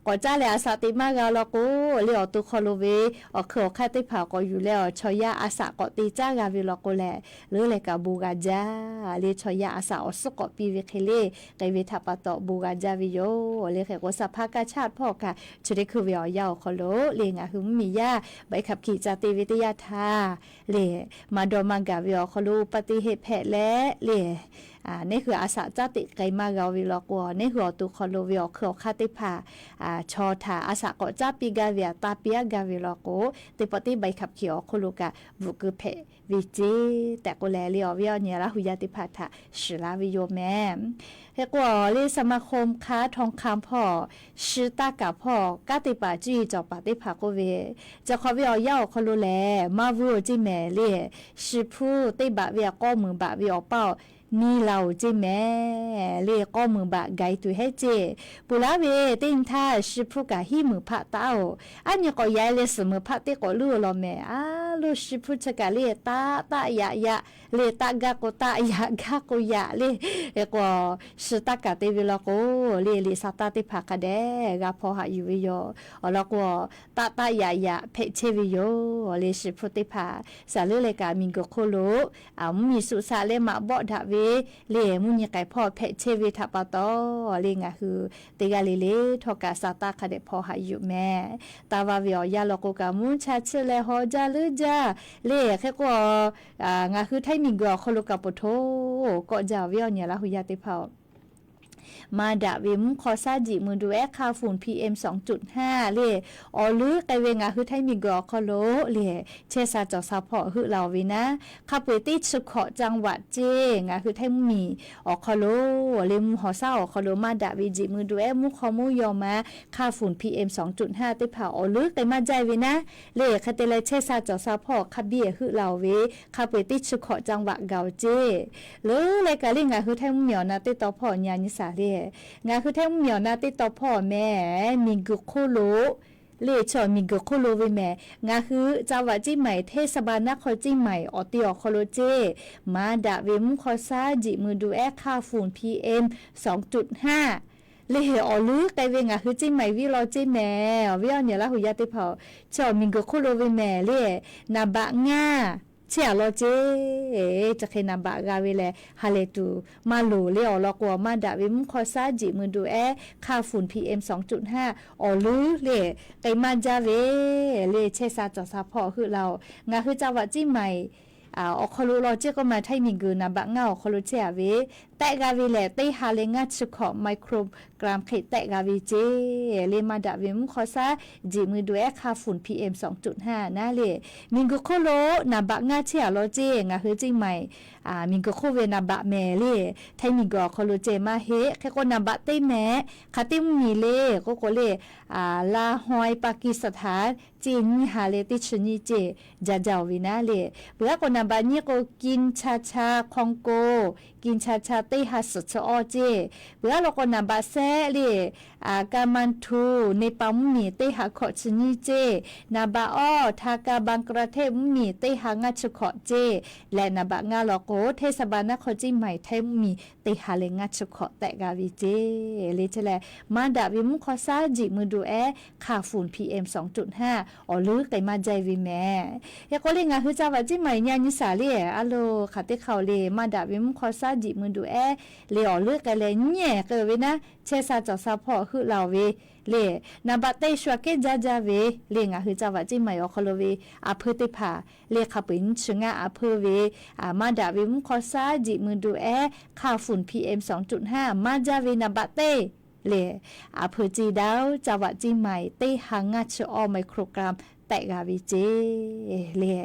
k'awꞈ caˉ leh a shaꞈ teꞈ maˇ g'a law k'o le, awˬ to hk'aw lo ve awˬ hk'ui awˬ hk'aˇ teˇ hpaˍ k'awꞈ yuˬ leh, awˬ chaw yaˇ a shaꞈ k'awꞈ te caˉ g'a ve law k'o lehˬ, leuˉ leh kaꞈ bon g'a jaˇ le. Chaw yaˇ a shaꞈ awˬ suhˉ k'awꞈ piˇ ve hk'e le, k'ai ve htaꞈ pa taw bon g'a jaˇ ve yoˬ le. Hk'e k'o, saˍ hpaˇ kaꞈ chaˇ hpawˇ kaꞈ chi teˇ hkui ve awˬ yanˇ awˬ hk'aw lo le, ngaˬ hui mvuhˇmiˬ yaˇ ใบขับขี่ ca te ve teˇ yanˇ htaˇ le, maˇ dawˇ maˇ gaˬ ve awˬ hk'aw lo อุบัติเหตุ hpehꞈ leh le, neˉ hui a shaꞈ caˉ teꞈ k'ai maˇ g'a-o ve law k'o, neˉ hui awˬ to hk'aw lo ve awˬ hk'ui awˬ hk'aˇ teˇ hpaˍ chaw htaꞈ a shaꞈ k'awꞈ caˉ piˇ gaˇ ve aꞈ, taˇ piˇ aˉ gaˇ ve law k'o, teˇ pawˆ teˇ ใบขับขี่ awˬ hk'oˆ lo kaꞈ bvuhꞈ keu hpehꞈ ve ceˇ tehꞈ k'oˆ leh le, awˬ viˉ awˬ nyi Laˇ hu yaˇ teˇ hpaˍ htaꞈ shiˍ laˇ ve yoˬ mehˍ. Hk'e k'o, awˬ le สมาคม hk'aˇ ทองคำ hpawˇ shi taˇ kaˍ hpawˇ kanˉ te paˍ cuˇ yiˍ cawˬ paˍ teˇ hpaˍ k'oˆ ve, chi hk'awꞈ ve awˬ yanˇ awˬ hk'aw lo lehˬ, maˇ vuiˇ-oˬ ceˇ mehˍ le. Shi hpuˇ teˇ baꞈ ve awˬ k'awˇ meunˍ baꞈ ve awˬ paˇ-oˬ, niˇ la-oˬ ceˇ mehˍ le. K'awˇ meunˍ baꞈ gaˬ-e tuˬ hehˉ ceˇ. Ponˬ laˇ ve teˇ nyi htaˇ shi hpuˇ kaꞈ hiˉ meunˍ hpaˆ taˉ-oˬ, aˉ nyi k'awꞈ yaꞈ-e leh suhˍ meunˍ hpaˆ teˇ k'awꞈ luˉ-o law mehˍ. A lo shi hpuˇ chi kaꞈ le, taˆ taˆ yaꞈ yaꞈ le, taˆ gaˇ k'o taˆ, yaꞈ gaˇ k'o yaꞈ le. Hk'e k'o, shi taˇ kaˍ te ve law k'o le, liꞈ sa taˇ teˇ hpaˍ hk'a dehꞈ g'a hpaw haꞈ yuˬ ve yoˬ. Awˬ lawn k'o, taˆ taˆ yaꞈ yaꞈ hpehꞈ chehˇ ve yoˬ le. Shi hpuˇ teˇ hpaˍ saˍ leuˉ leh kaꞈ miˬguiˬ hk'oˆ lo mvuhˇmiˬ suꞈ shaꞈ leh maꞈ bawˆ daꞈ ve le, mvuhˇ nyi k'ai hpawˇ hpehꞈ chehˇ ve htaꞈ pa taw le, ngaˬ hui teˇ g'aˇ le le htawˇ kaꞈ sa taˇ hk'a dehꞈ hpaw haꞈ yuˬ mehˍ. Taˇ vaˇ ve awˬ yanˇ law k'o kaꞈ, mvuhˇ cha chiˇ leh haw jaˇ leuˉ jaˇ le. Hk'e k'o, ngaˬ hui Htaiˇ miˬguiˬ awˬ hk'aw lo kaꞈ poˬ htoˬ kawˆ jaˇ, awˬ viˉ awˬ nyi Laˇ hu yaˇ teˇ hpaˍ-oˬ, maˇ daꞈ ve mvuhˇ hk'aw shaˉ jiꞈ mvuh duˬ ehˉ hk'aˇ ฝุ่น พีเอ็ม สองจุดห้า le, awˬ leuˉ k'ai ve ngaˬ hui Htaiˇ miˬguiˬ awˬ hk'aw lo le, chehˇ sha cawˬ sha hpawˇ heuˆ la-oˬ ve naˉ, hk'a peu-eˬ teˇ chi hkawꞈ จังหวัด ceˇ ngaˬ hui Htaiˇ mvuhˇmiˬ awˬ hk'aw lo le, mvuhˇ haw shaˉ awˬ hk'aw lo maˇ daꞈ ve jiꞈ mvuh duˬ ehˉ mvuhˇ hk'aw mvuhˇ yaw ma hk'aˇ ฝุ่น พีเอ็ม สองจุดห้า teˇ hpaˍ awˬ leuˉ k'ai maˇ jaˇ ve naˉ le. Hk'e te leh chehˇ sha cawˬ sha hpawˇ hk'a biˇ heuˆ la-oˬ ve, hk'a peu-eˬ teˇ chi hkawꞈ จังหวัด gaˬ-oˬ ceˇ. Leuˉ leh kaꞈ le, ngaˬ hui Htaiˇ mvuhˇmiˬ awˬ na teˇ taw hpawˇ nyi a nyi shaˍ le. Ngaˬ hui Htaiˇ mvuhˇmiˬ awˬ na teˇ taw hpawˇ mehˍ, miˬguiˬ hk'oˆ lo le, chi miˬguiˬ hk'oˆ lo ve mehˍ. Ngaˬ hui จังหวัดเชียงใหม่ เทศบาลนครเชียงใหม่ awˬ te awˬ hk'aw lo ceˇ, maˇ daꞈ ve mvuhˇ hk'aw shaˉ jiꞈ mui duˬ ehˉ hk'a funˍ PM sawˍ cuˆ haˉ le awˬ leuˉ k'ai ve ngaˬ hui Ceˇ maiˍ viˇ law ceˇ mehˍ. Awˬ viˉ awˬ nyi Laˇ hu yaˇ teˇ hpaˍ-oˬ, chi awˬ miˬguiˬ hk'oˆ lo ve mehˍ le, naˍ baꞈ ngaˇ chehˇ-a law ceˇ. Chi hk'e naˍ baꞈ g'a ve lehˬ, ha lehˬ tuˬ maˇ loˍ le awˬ lawn k'o, maˇ daꞈ ve mvuhˇ hk'aw shaˉ jiꞈ mui duˬ ehˉ hk'a funˍ PM sawˍ cuˆ haˉ awˬ leuˉ le k'ai maˇ jaˇ ve le, chehˇ sha cawˬ sha hpawˇ heuˆ la-oˬ. Ngaˬ hui จังหวัดเชียงใหม่ awˬ hk'aw lo law ceˇ k'oˆ ma, Htaiˇ miˬguiˬ naˍ baꞈ ngaˇ awˬ hk'aw lo chehˇ-a ve, tehˆ g'a ve lehˬ, teˇ ha leh ngaˇ chi hkawꞈ microgram hk'e tehˆ g'a ve ceˇ le, maˇ daꞈ ve mvuhˇ hk'aw shaˉ jiꞈ mui duˬ ehˉ hk'a funˍ PM sawˍ cuˆ haˉ naˉ le. Miˬguiˬ hk'oˆ lo naˍ baꞈ ngaˇ chehˇ-a law ceˇ, ngaˬ hui Ceˇ maiˍ miˬguiˬ hk'oˆ ve naˍ baꞈ mehˍ le, Htaiˇ miˬguiˬ awˬ hk'aw lo ceh maˇ heˆ. Hk'e k'o naˍ baꞈ teˇ mehˍ, hk'aˬ teˇ mvuhˇmiˬ le k'oˆ k'o le, Lahaw Pakistan ceˇ nyiˇ ha leh teˇ chi nyiˇ ceˇ jaˇ jaˇ-oˬ ve naˉ le. Peuˬ aˉ k'o naˍ baꞈ nyiˇ k'o, Kinshasa, Congo Kinshasa teˇ ha suhˍ chi awˇ ceˇ. Peuˬ aˉ law k'o naˍ baꞈ sehˆ le, Kathmandu, Nepal mvuhˇmiˬ teˇ ha hkawꞈ chi nyiˇ ceˇ. Naˍ baꞈ awˇ, Dhaka, Bangladesh mvuhˇmiˬ teˇ ha ngaˇ chi hkawꞈ ceˇ. Leh naˍ baꞈ ngaˇ law k'o, เทศบาลนครเชียงใหม่ Htaiˇ mvuhˇmiˬ teˇ ha leh ngaˇ chi hkawꞈ tehˆ g'a ve ceˇ le. Chi lehˬ, maˇ daꞈ ve mvuhˇ hk'aw shaˉ jiꞈ mui duˬ ehˉ hk'a funˍ PM sawˍ cuˆ haˉ awˬ leuˉ k'ai maˇ jaˇ ve mehˍ. Hk'e k'o le ngaˬ hui จังหวัดเชียงใหม่ nyi nyi shaˍ le, aˉ lo hk'aˬ teˇ hk'aˇ-oˬ le, maˇ daꞈ ve mvuhˇ hk'aw shaˉ jiꞈ mui duˬ ehˉ le awˬ leuˉ k'ai leh nyi k'ai-oˬ ve naˉ, chehˇ sha cawˬ sha hpawˇ heuˆ la-oˬ ve le. Naˍ baꞈ teˇ shu aꞈ kehˉ jaˇ jaˇ ve le, ngaˬ hui จังหวัดเชียงใหม่ awˬ hk'aw lo ve a hpeuˇ teˇ hpaˍ le, hk'a peu-eˬ nyiˇ chi ngaˇ a hpeuˇ ve maˇ daꞈ ve mvuhˇ hk'aw shaˉ jiꞈ mui duˬ ehˉ hk'a funˍ PM sawˍ cuˆ haˉ maˇ jaˇ ve naˍ baꞈ teˇ le, a hpeuˇ ceˇ daꞈ-oˬ, จังหวัดเชียงใหม่ teˇ ha ngaˇ chi awˇ microgram tehˆ g'a ve ceˇ le.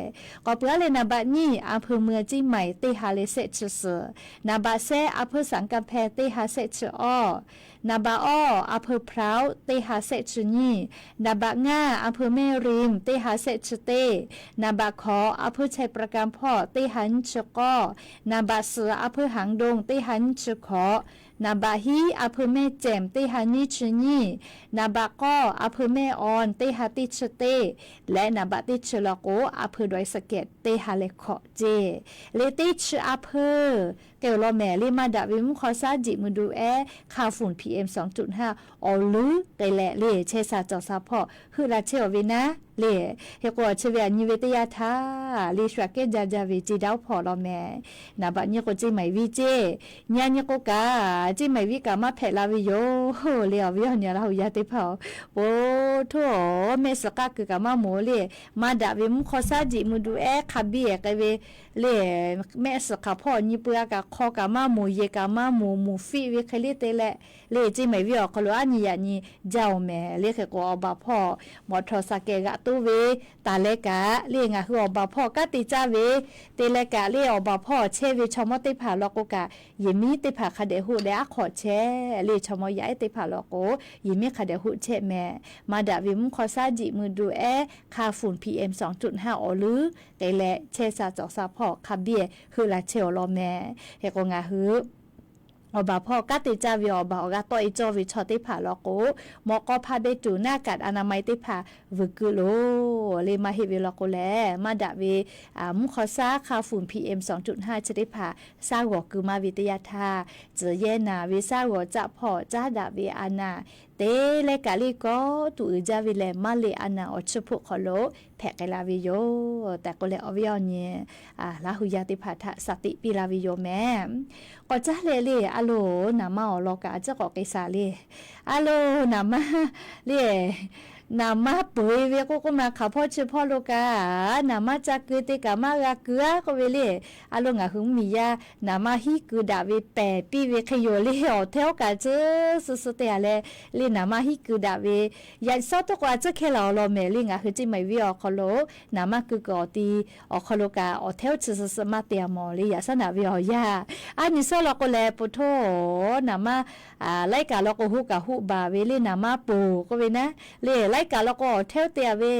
K'awꞈ peuˬ aˉ leh naˍ baꞈ nyiˇ, a hpeuˇ mui Ceˇ maiˍ teˇ ha leh sehˆ chi suhˍ. Naˍ baꞈ sehˆ, a hpeuˇ Saˍ kaˇ hpehˇ teˇ ha sehˆ chi awˇ. Naˍ baꞈ awˇ, a hpeuˇ Hprawˇ teˇ ha sehˆ chi nyiˇ. Naˍ baꞈ ngaˇ, a hpeuˇ Mehˇ rimˬ teˇ ha sehˆ chi teˇ. Naˍ baꞈ hkawꞈ, a hpeuˇ Chaiˇ pra ka hpawˇ teˇ ha nyiˇ chi k'awˇ. Naˍ baꞈ suhˍ, a hpeuˇ Haˍ dongˬ teˇ ha nyiˇ chi hkawꞈ. Naˍ baꞈ hiˉ, a hpeuˇ Mehˇ cehˬ teˇ ha nyiˇ chi nyiˇ. Naˍ baꞈ k'awˇ, a hpeuˇ Mehˇ awn teˇ ha teˇ chi teˇ. Leh naˍ baꞈ teˇ chi law k'o, a hpeuˇ Dawˬ-e Saˍ kehˍ teˇ ha leh hkawꞈ ceˇ. Le teˇ chi a hpeuˇ k'ai-oˬ law mehˍ le, maˇ daꞈ ve mvuhˇ hk'aw shaˉ jiꞈ mui duˬ ehˉ hk'a funˍ PM sawˍ cuˆ haˉ awˬ leuˉ k'ai leh le, chehˇ sha cawˬ sha hpawˇ heuˆ la chehˇ-oˬ ve naˉ le. Hk'e k'o, chi ve aꞈ nyi ve teˇ yanˇ htaˇ le, shu aꞈ kehˉ jaˇ jaˇ ve ceˇ daꞈ-oˬ hpawˇ law mehˍ. Naˍ baꞈ nyiˇ k'o Ceˇ maiˍ viˇ ceˇ, nyi a nyi k'o kaꞈ Ceˇ maiˍ viˇ kaꞈ maˇ hpehꞈ la ve yoˬ le. Awˬ viˉ awˬ nyi Laˇ hu yaˇ teˇ hpaˍ-oˬ, po htoˇ mehˆ suhˍ k'aˆ kuiˬ kaꞈ maˇ moˍ le, maˇ daꞈ ve mvuhˇ hk'aw shaˉ jiꞈ mui duˬ ehˉ hk'a biˇ k'ai ve le, mehˆ suhˍ hk'aˬ hpawˇ nyi peuˬ-a kaꞈ hk'aw kaꞈ maˇ moˍ, yehˬ kaꞈ maˇ moˍ, moˍ fiˆ ve hk'e le te leh le, Ceˇ maiˍ viˇ awˬ hk'aw lo aˉ nyi yaꞈ nyi jaˇ-oˬ mehˍ le. Hk'e k'o, awˬ baˬ hpawˇ mawˬ htawnˍ saˍ kehˍ g'aꞈ toˇ ve taˍ leh kaꞈ le, ngaˬ hui awˬ baˬ hpawˇ kanˉ te caˇ ve te leh kaꞈ le, awˬ baˬ hpawˇ chehˇ ve chaw mawˇ teˇ hpaˍ law k'o kaꞈ, yehˬ miˉ teˇ hpaˍ hk'a dehꞈ hoˆ leh aˉ hk'awꞈ chehˇ le, chaw mawˇ yaˇ ehˉ teˇ hpaˍ law k'o, yehˬ miˉ hk'a dehꞈ hoˆ chehˇ mehˍ. Maˇ daꞈ ve mvuhˇ hk'aw shaˉ jiꞈ mui duˬ ehˉ hk'a funˍ PM sawˍ cuˆ haˉ awˬ leuˉ k'ai leh, chehˇ sha cawˬ sha hpawˇ hk'a biˇ heuˆ la chehˇ-oˬ law mehˍ. Hk'e k'o, ngaˬ hui awˬ baˬ hpawˇ kanˉ te caˇ ve awˬ baˬ awˬ g'a tawˆ-e cawˇ ve chaw teˇ hpaˍ law k'o, mawꞈ k'aw hpa be tuˬ หน้ากากอนามัย teˇ hpaˍ vuiˬ keu loˬ le. Maˇ heˆ ve law k'o lehˬ, maˇ daꞈ ve mvuhˇ hk'aw shaˉ hk'a funˍ PM sawˍ cuˆ haˉ chi teˇ hpaˍ shaˉ g'awˬ keu maˇ ve teˇ yanˇ htaˇ, tcuhˬ yehˇ naˍ ve shaˉ g'awˬ caˆ hpawˇ caˉ daꞈ ve a naˍ te leh kaꞈ le kawˆ tuˬ uiˍ jaˇ ve lehˬ, maˇ le a naˍ awˬ chiˇ hpoˆ hk'aw lo hpehꞈ k'ai la ve yoˬ tehꞈ k'oˆ leh, awˬ viˉ awˬ nyi Laˇ hu yaˇ teˇ hpaˍ htaꞈ shaˍ tiꞈ piˇ la ve yoˬ mehˍ. K'awꞈ caˉ leh le, a loˬ, naˍ manˇ awˬ lawn kaꞈ a ciˉ k'awꞈ k'ai shaˍ le. A loˬ, naˍ manˇ le, naˍ manˇ peu-e ve k'oˆ k'oˆ ma hk'aˬ hpawˇ chi hpawˇ lo kaꞈ, naˍ manˇ ca keu te kaꞈ maˇ g'a keu-a k'oˆ ve le. A loˬ, ngaˬ hui mvuhˇmiˬ yaˇ naˍ manˇ hiˉ keu daꞈ ve pehˬ piˇ ve hk'e yoˬ le. Awˬ htaˇ oˉ kaꞈ ciˉ suh suh te-a leh le, naˍ manˇ hiˉ keu daꞈ ve yaꞈ shawˉ toˆ k'o a ciˉ hkehˇ laˬ-oˬ law mehˍ le. Ngaˬ hui Ceˇ maiˍ viˇ awˬ hk'aw lo naˍ manˇ keu kuiˬ awˬ ti awˬ hk'aw lo kaꞈ awˬ htaˇ oˉ chi suh suh maˇ te-a mawˬ le. Yaꞈ shaˉ naꞈ ve awˬ yanˇ, a nyi shawˉ law k'o lehˬ, po htoˇ naˍ manˇ laiˉ kaꞈ law k'o hoˆ kaꞈ hoˆ baˬ ve le naˍ manˇ poˬ k'oˆ ve naˉ le. Laiˉ kaꞈ law k'o awˬ htehˇ oˇ te a ve,